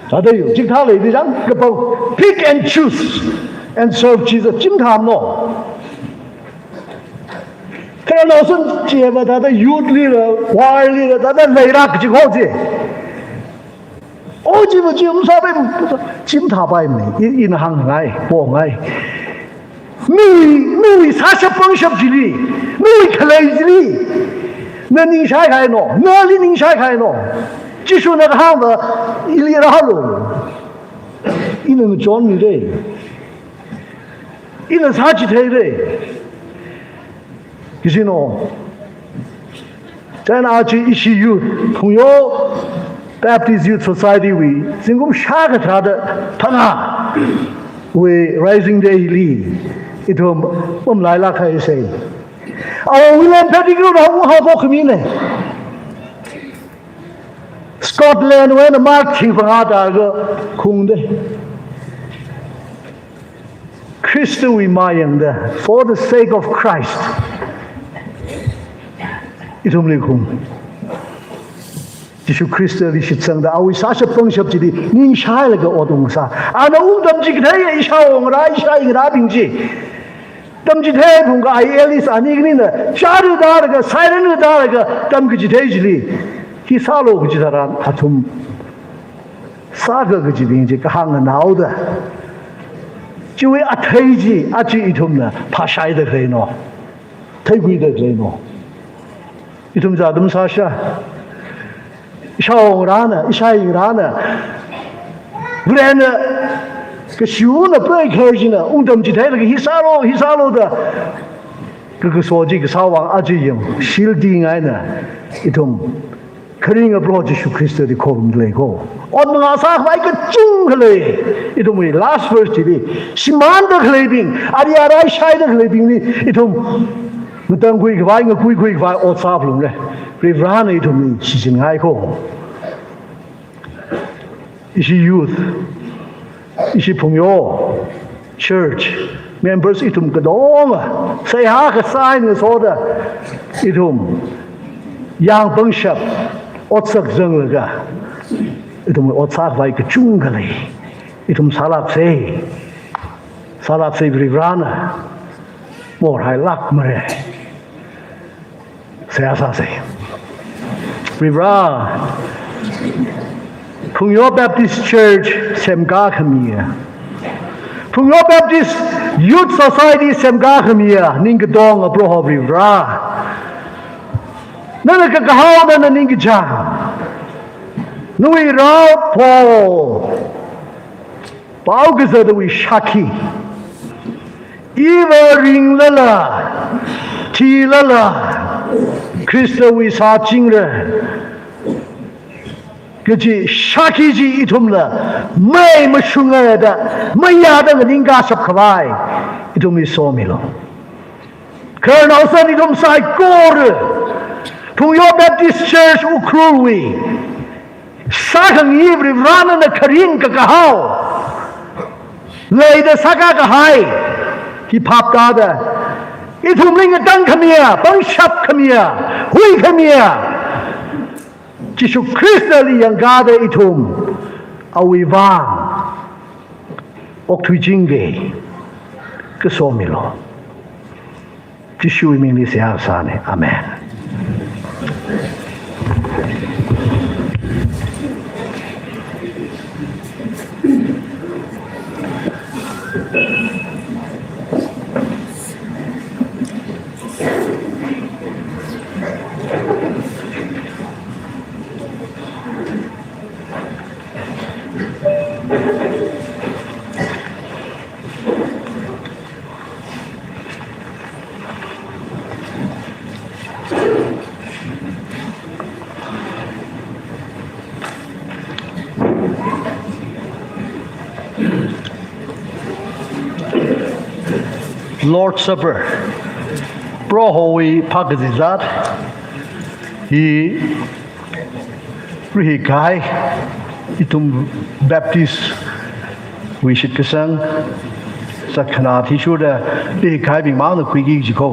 Thāda yo, chikathā leida chang, kapao, pick and choose and serve Jesus. Chi mathāmano. Khararnaosan chiva thāda youth lila, choir lila, thāda leira kaji kho chi. O chiva chi masāpai, chi mathāpaimana. I, ina hāngngai, pongai. Nawui, nawui sāshap pangshap chili, nawui khalei chili, na ningshai kahaina, nali ningshai kahaina. Jishuna kahāngva ili rālu. Ina ngachonmira. Ina sāchitheira. Kajina. Chieina aja ishi youth, Phungyo Baptist Youth Society wui, zingkum shākha tharāda phangāwui Rising Day li, ithum pamlailāk haisei. Awui William Pettigrew na unghaophok khamina. Scotland wui eina mark thingphangā tālaga khaungda. Khristawui mayangda, for the sake of Christ. Ithumli khaung. Jishu Khristali shitsangda, awui sāshap pangshap chili ningshailaga ot ungsā. Ana ungtamchitheiya ishāwo ngarā, ishāyi ngarābing chi. Tamchithei phungkahai Alice ani khanina, chāra tālaga, siren ra tālaga, tamkachithei chili. Hi sālu kaji tharan, athum sāga kachibing chi kahāng nganaoda. Chiwui athei chi, aja ithumna phāshaida khaleina. Theikhuida khaleina. Ithum chi atam sāsha. Ishāwo ngarāna, ishāyi ngarāna. Varena, kashiwona preikhar china, ungtamchitheilaga hi sālu, hi sālu da. Kakaso chi kasā vang aja yang, shildi ngaina. Ithum. Kharinga Proho Jishu Khristali khorumda lei ko. Ot mangā sākhavai kachungkha lei. Ithumwui last verse chili. Shimānda khaleibing, ari arai shaida khaleibingli. Ithum. Ngatangkhui khavai, ngakuikhui khavai, ot sāphalungra. Varivarana ithumli, shichin ngai ko. Ishi youth, ishi Phungyo, church, members ithum katonga, seihā kasā eina soda, ithum, yang pangshap, otsak zanglaga, ithum ot sākhavai kachungkha lei, ithum sālāksei, sālāksei Varivarana, morhailākmara. Seihā sāsei. Varivara, Phungyo Baptist Church semkā khamiya. Phungyo Baptist Youth Society semkā khamiya. Ning katonga Proho Varivara. Nana kakahao, nana ningkachāng. Nawui rao Paul. Pao kazatwui shākhi. Iva ringlala, thilala, Khristawui sāchingra. Kaji shākhi chi ithumla, mei mashunga da, mayāda nganingkashap khavai, ithumli somilu. Khararnaosan ithum saikora, Phungyo Baptist Church Ukhrulwui, sākhangai Varivarana nana kharing kakahao, leida sākā kahai, hi phap tāda, ithumli ngatang khamiya, pangshap khamiya, hui khamiya, Jishu Khristali yangkāda ithum, awui vang, okthuichinga, kasomilu. Jishuwui mingli seihā sāna. Amen. Lord's Supper. Prohowui phākazizat. Hi Rihik kahai, ithum Baptist wui shitkasang, zatkhanā athishurda rihik kahaibing mangna khuiki jiko.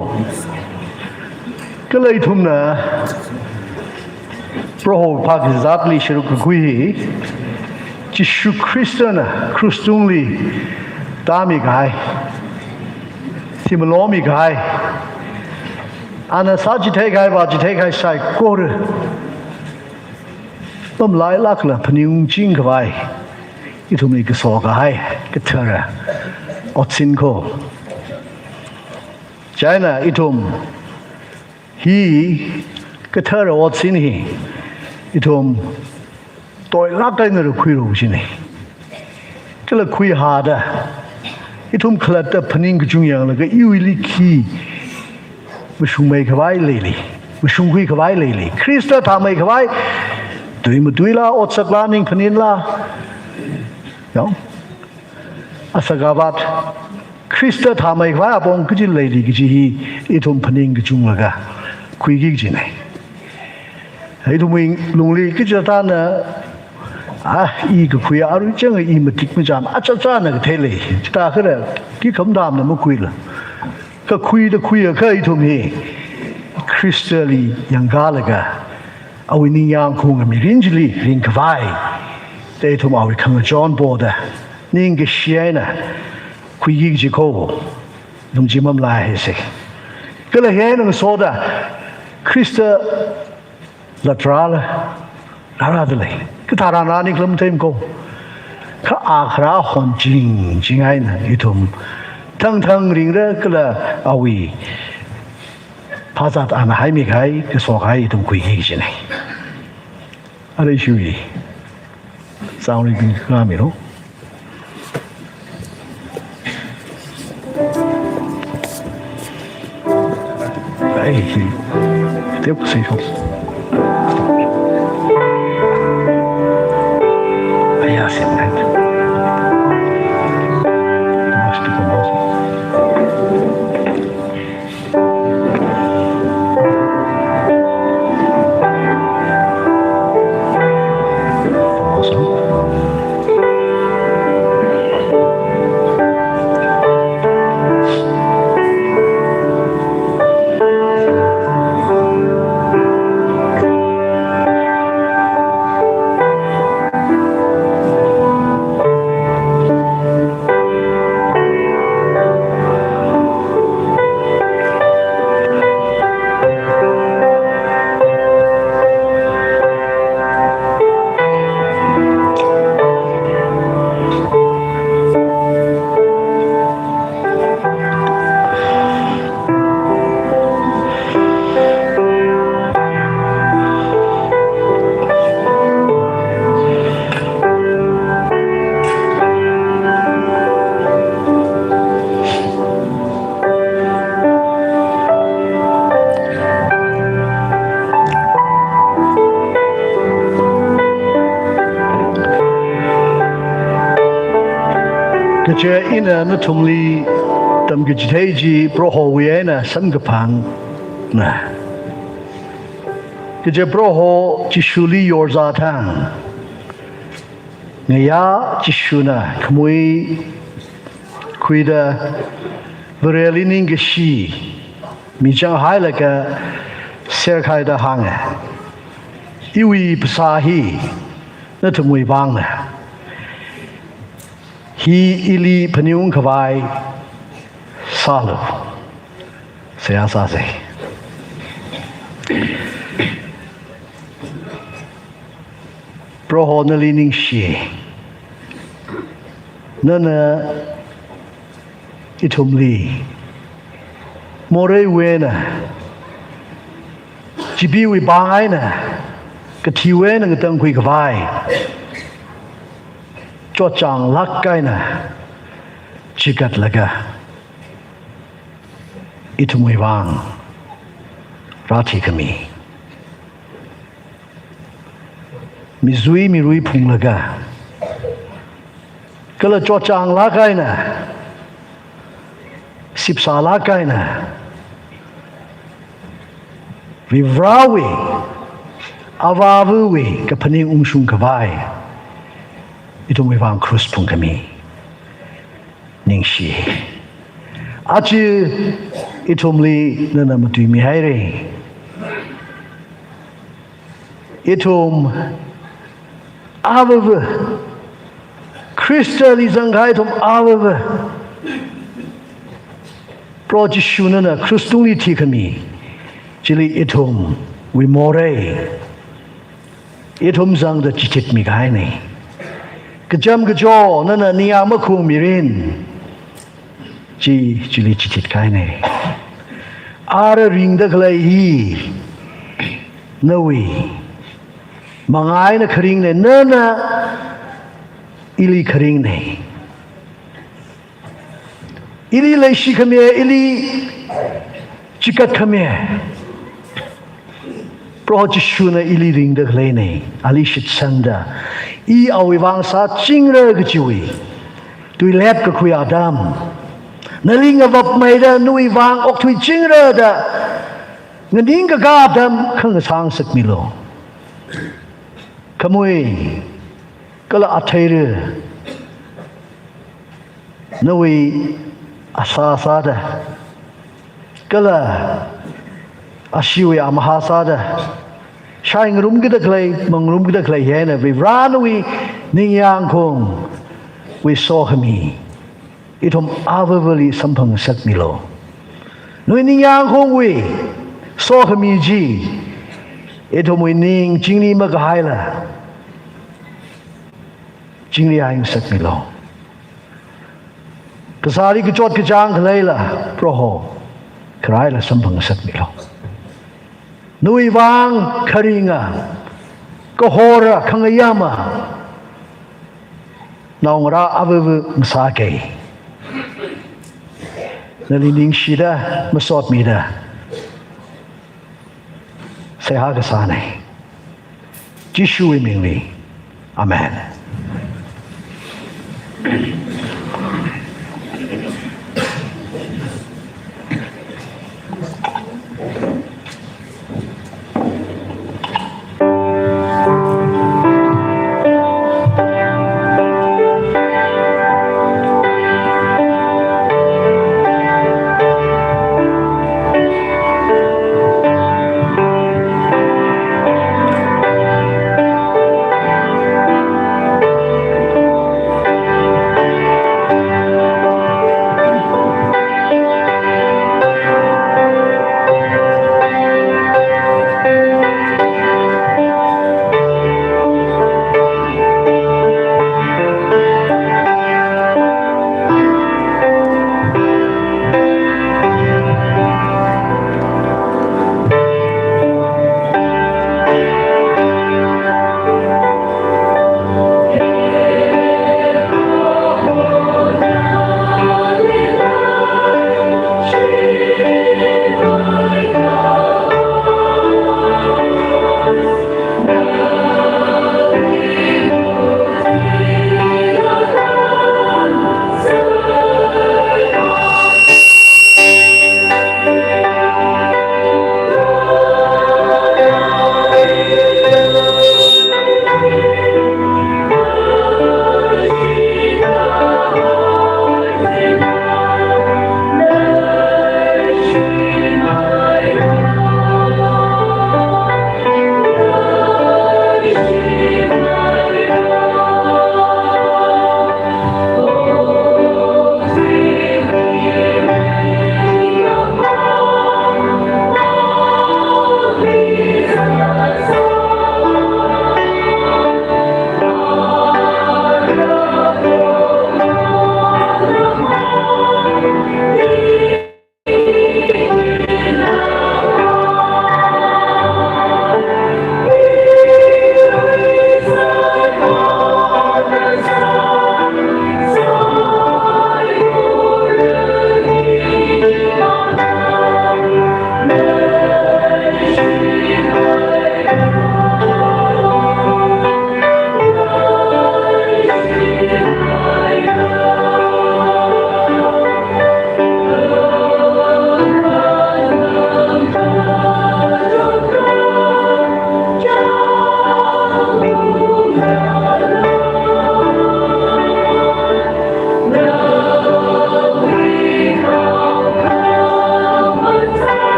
Kala ithumna Proho phākazatli sharuk kakhui hi, Jishu Khristana krush tungli tāmi kahai, thimalomi kahai, ana sāchithei kahai, vāchithei kahai saikora pamlailākla phaningungching khavai, ithumli kaso kahai, kathara otsin ko. Chieina ithum hi kathara otsin hi ithum toilāk eina rākhuira kajina. Kala khuihāda, ithum khalatta phaning kachung yanglaga iwuili khi mashungmeikhavai leili, mashungkhuikhavai leili, Khrista thāmeikhavai, tui matuila, otsaklā, ning phaninla, yao, asākhavāt, Khrista thāmeikhavai apong kachi leili kaji hi ithum phaning kachunglaga khuiki kajina. Ithumwui lungli kachitāna, ah, i kakhui arui chang i matik machān, achāchāna kathei lei. Chithākha khi khamdamna makhuila. Kakhuida khuiakha ithum hi Khristali yangkālaga, awui ningyāng kaunga mirin chili ringkhavai, te ithum awui khangachon poda ningkashi eina khuiki kaji kho, ithum chi mamalaisa. Kala hi eina ngasoda Khrista latrāla, rārāda lei. Kathā rānani khalam theim kho. Kha a kharā honching ching eina ithum thangthang ringra kala awui phazat ana haimi kahai, kaso kahai ithum khuiki kajina. Arui shui. Sāngri bing kami ro. Ai, hi. Tep sei ho. Aya, sen kan. Mas tu kan mas. Kaje ina nathumli tamkachithei chi Prohowui eina samkaphangna. Kaje Proho Jishuli yorzā thang, ngayā Jishuna khamui khuida Vareli ningkashi michang hailaga serkhaida hānga. Iwui phasā hi nathumwui vangna. Hi ili phaningungkhavai sālu. Seihā sāsa. Proho nali ningshi. Nana ithumli moreiwui eina, chipeewui vang eina, kathiwui eina ngatangkhuikhavai chotchānglāk eina chigatlaga ithumwui vang rāthikhami. Mizui mirui phunglaga, kala chotchānglāk eina, sipsālāk eina, Varivarāwui, Avāvawui kaphaning ungshungkhavai ithumwui vang krus phungkhami. Ningshi. Aja ithumli nana matuimihaira. Ithum avava, Khristali zangkahai ithum avava, Proho Jishu nana krus tungli thikhami chili ithumwui morei, ithum zangda chithitmi kahaina. Kachām kacho nana ningyāng makhaung mirin chi chili chithit kahaina. ara ringda khalei hi nawui manga eina kharingne, nana ili kharingne. Ili leishi khamiya, ili chikat khamiya. Proho Jishuna ili ringda khaleine, ali shitsangda, i awui vang sāchingra kajiwui tuilep kakhui atam, nali ngavapmeida nawui vang okthuichingra da nganingkaka atam khangasā ngasakmilu. Khamui kala atheira, nawui asā sāda, kala ashiwui amahā sāda, shaingarumkida khalei, mangarumkida khalei hi eina Varivarāwui ningyāngkhongwui sokhami ithum avāvali samphangngasakmilu. Nawui ningyāngkhongwui sokhami chi ithumwui ning chingri makahaila chingrihaingasakmilu. Kasāli kachot kachāng khaleila, Proho, kharaila samphangngasakmilu. Nawui vang kharinga, kahora, khangayāma naongarā avāva ngasākei. Nali ningshida, masotmida seihā kasāne. Jishuwui mingli. Amen.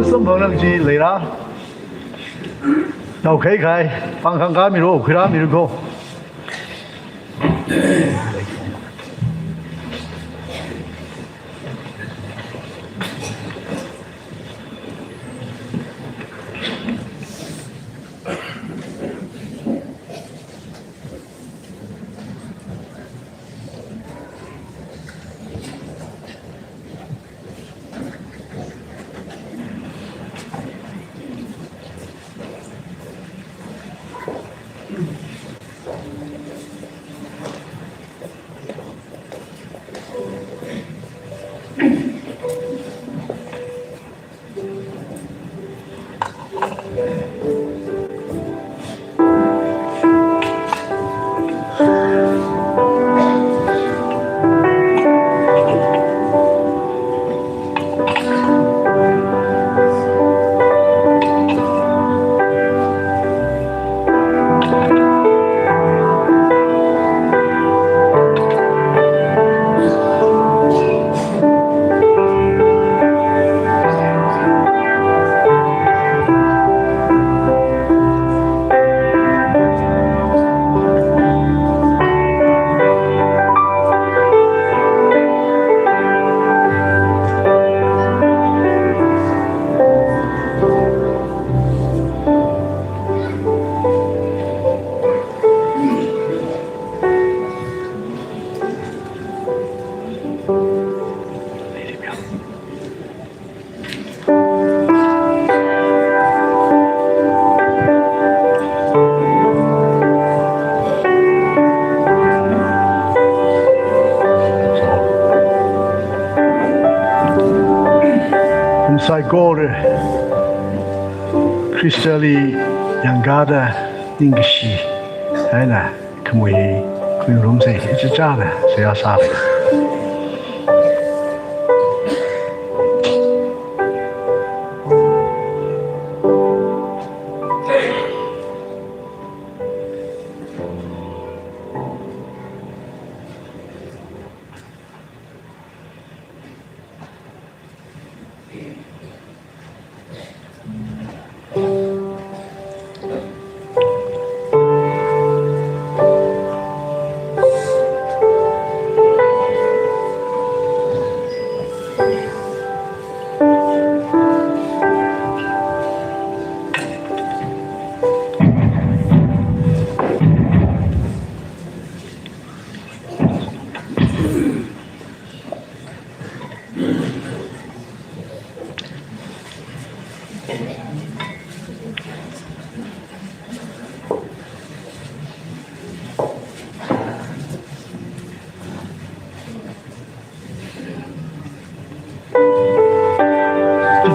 Samphanglang chi leira. Nao khai khai, pāng khangkā miro, khuirā miro ko. Kum saikora Khristali yangkāda ningkashi eina khamui khuirumsa, ichichāna seihā sāra.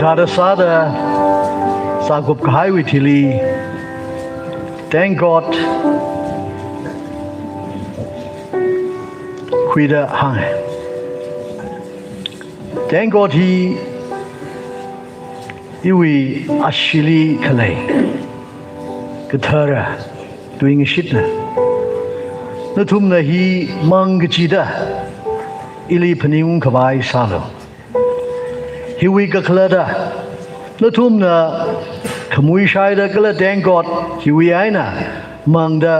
Thāda sāda sākup kahaiwui thili, thank God khuida hānga. Thank God hi iwui asheeli khalei kathara tuingashitna. Nathumna hi mang kachida ili phaningung khavai sālu. Hiwui kakhalatda nathumna khamui shaida kala thank God hiwui eina mangda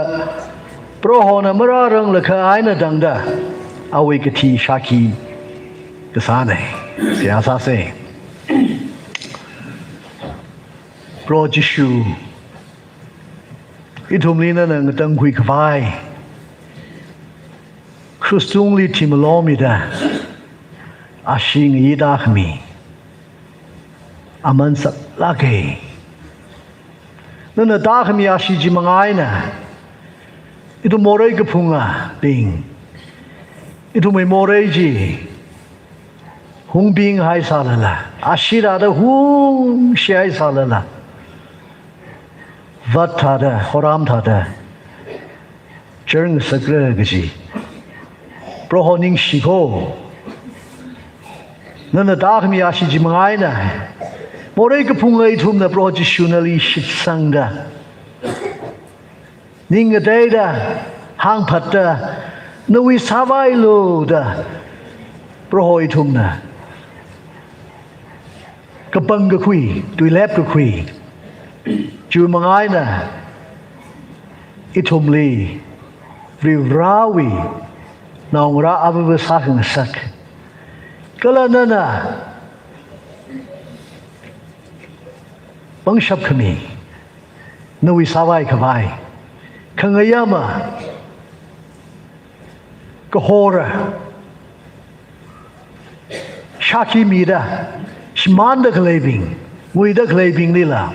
Prohona marāranglakha eina tangda awui kathi shākhi kasāna. Seihā sāsa. Proho Jishu, ithumli nana ngatangkhui khavai, krush tungli thimalo mida ashee ngayi tākhami aman saklāka. Nana tākhami ashee chi manga eina ithum morei kaphungabing, ithumwui morei chi hungbing haisālala, ashee thāda hungshi haisālala, vat thāda, horam thāda churngasakra kaji Proho ningshi kho. Nana tākhami ashee chi manga eina morei kaphunga ithumna Proho Jishu nali shitsangda, ning ngateida, hāngphatda, nawui sāvailu da Proho ithumna kapangkakhui, tuilep kakhui, chiwui manga eina ithumli Varivarāwui naongarā avāva sākhangasak, kala nana pangshap khami, nawui sāvai khavai khangayama kahora shākhi mida shimānda khaleibing, nguida khaleibinglila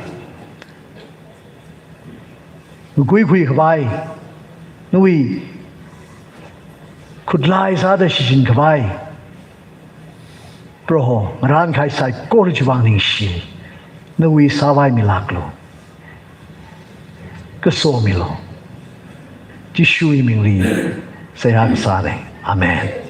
ngakuikhui khavai, nawui khutlai sāda shichin khavai Proho ngarān kahai saikora chiwui vang ningshi, nawui sāvai milāklu, kaso milu. Jishuwui mingli seihā kasāna. Amen.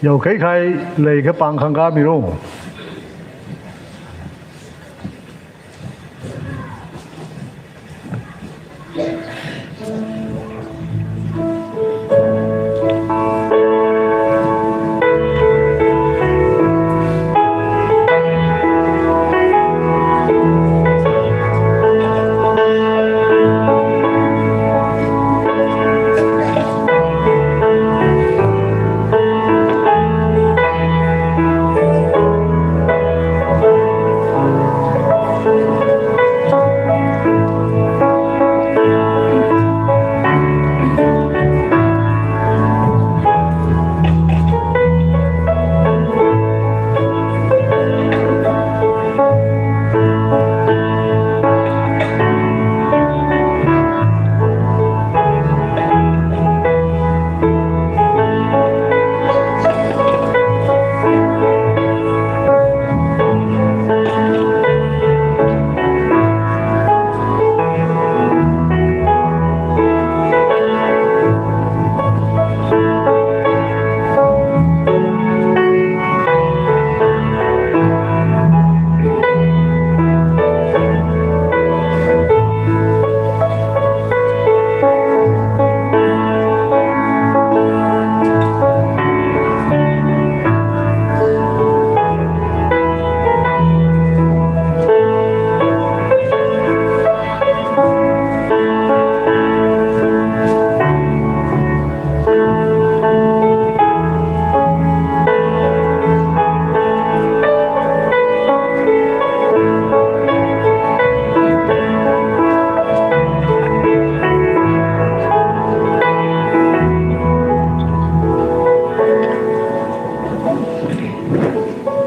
Yaokhai khai lei kapang khangkā miro.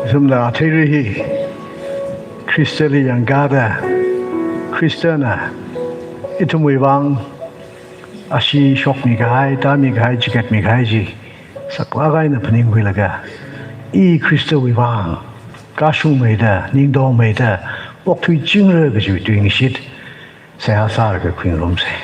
Sumda theiri hi Khristali yangkāda, Khristana ithumwui vang ashee shokmi kahai, tāmi kahai, chigatmi kahai chi saklāk eina phaningkhuilaga, i Khristawui vang kashungmeida, ningtongmeida, okthuichingra kajiwui tuingashit seihā sālaga khuingarumsa.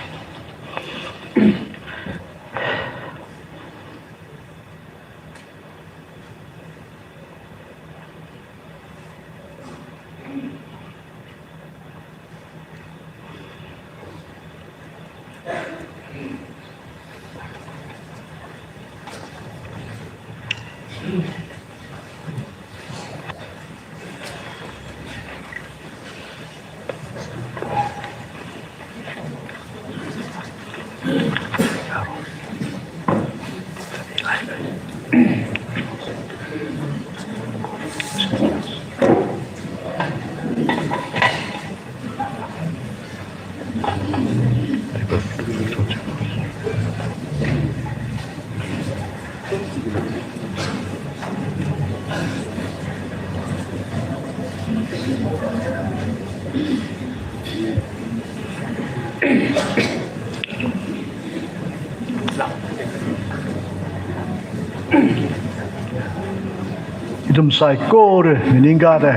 Ithum saikora nganingkada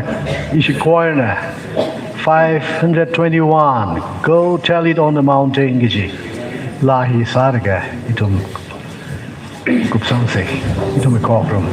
ishi choir na five hundred twenty-one, "Go Tell It on the Mountain" kaji laa hi sālaga ithum kupsangsa, ithumwui khokharum.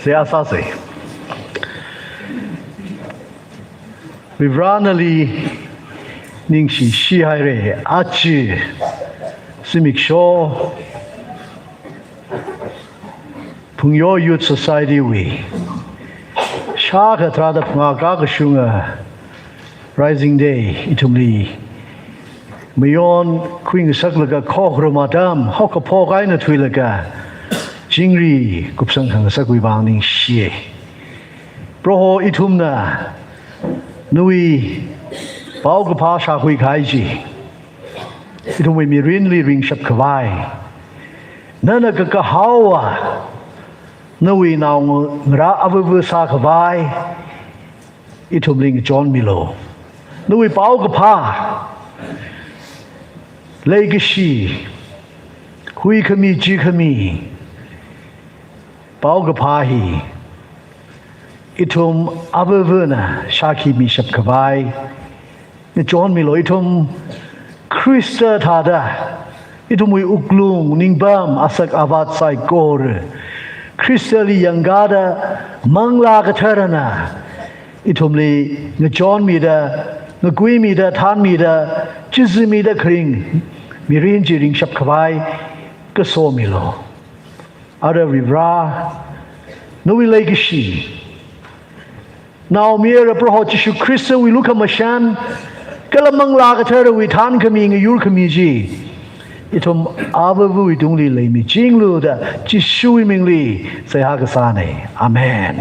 Seihā sāsa. Varivarā nali ningshishi haira. Aja zimiksho Phungyo Youth Society wui shākha tharāda phangā kakashunga Rising Day ithumli mayon khuingasaklaga khokharum atam haokaphok eina thuilaga chingri kupsang khangasakwui vang ningshiya. Proho, ithumna nawui paokaphā shākhui kahai chi ithumwui mirinli ringshap khavai, nana kakahaowa nawui naongarā avava sākhavai ithumli ngachonmilu. Nawui paokaphā leikashi, huikhami chikhami paokaphā hi ithum avavana shākhuimishap khavai ngachonmilu. Ithum Khrista thāda, ithumwui wuklung, ningpam, asak avat saikora Khristali yangkāda Manglā Katharana ithumli ngachonmida, ngakuimida, thanmida, chizimida kharing mirin chi ringshap khavai kasomilu. Ara Varivarā, nawui leikashi, naomayara Proho Jishu Khristawui lukhamashan kala Manglā Katharawui thankhami, ngayurkhami chi ithum avavawui tungli leimichinglu da Jishuwui mingli seihā kasāna. Amen.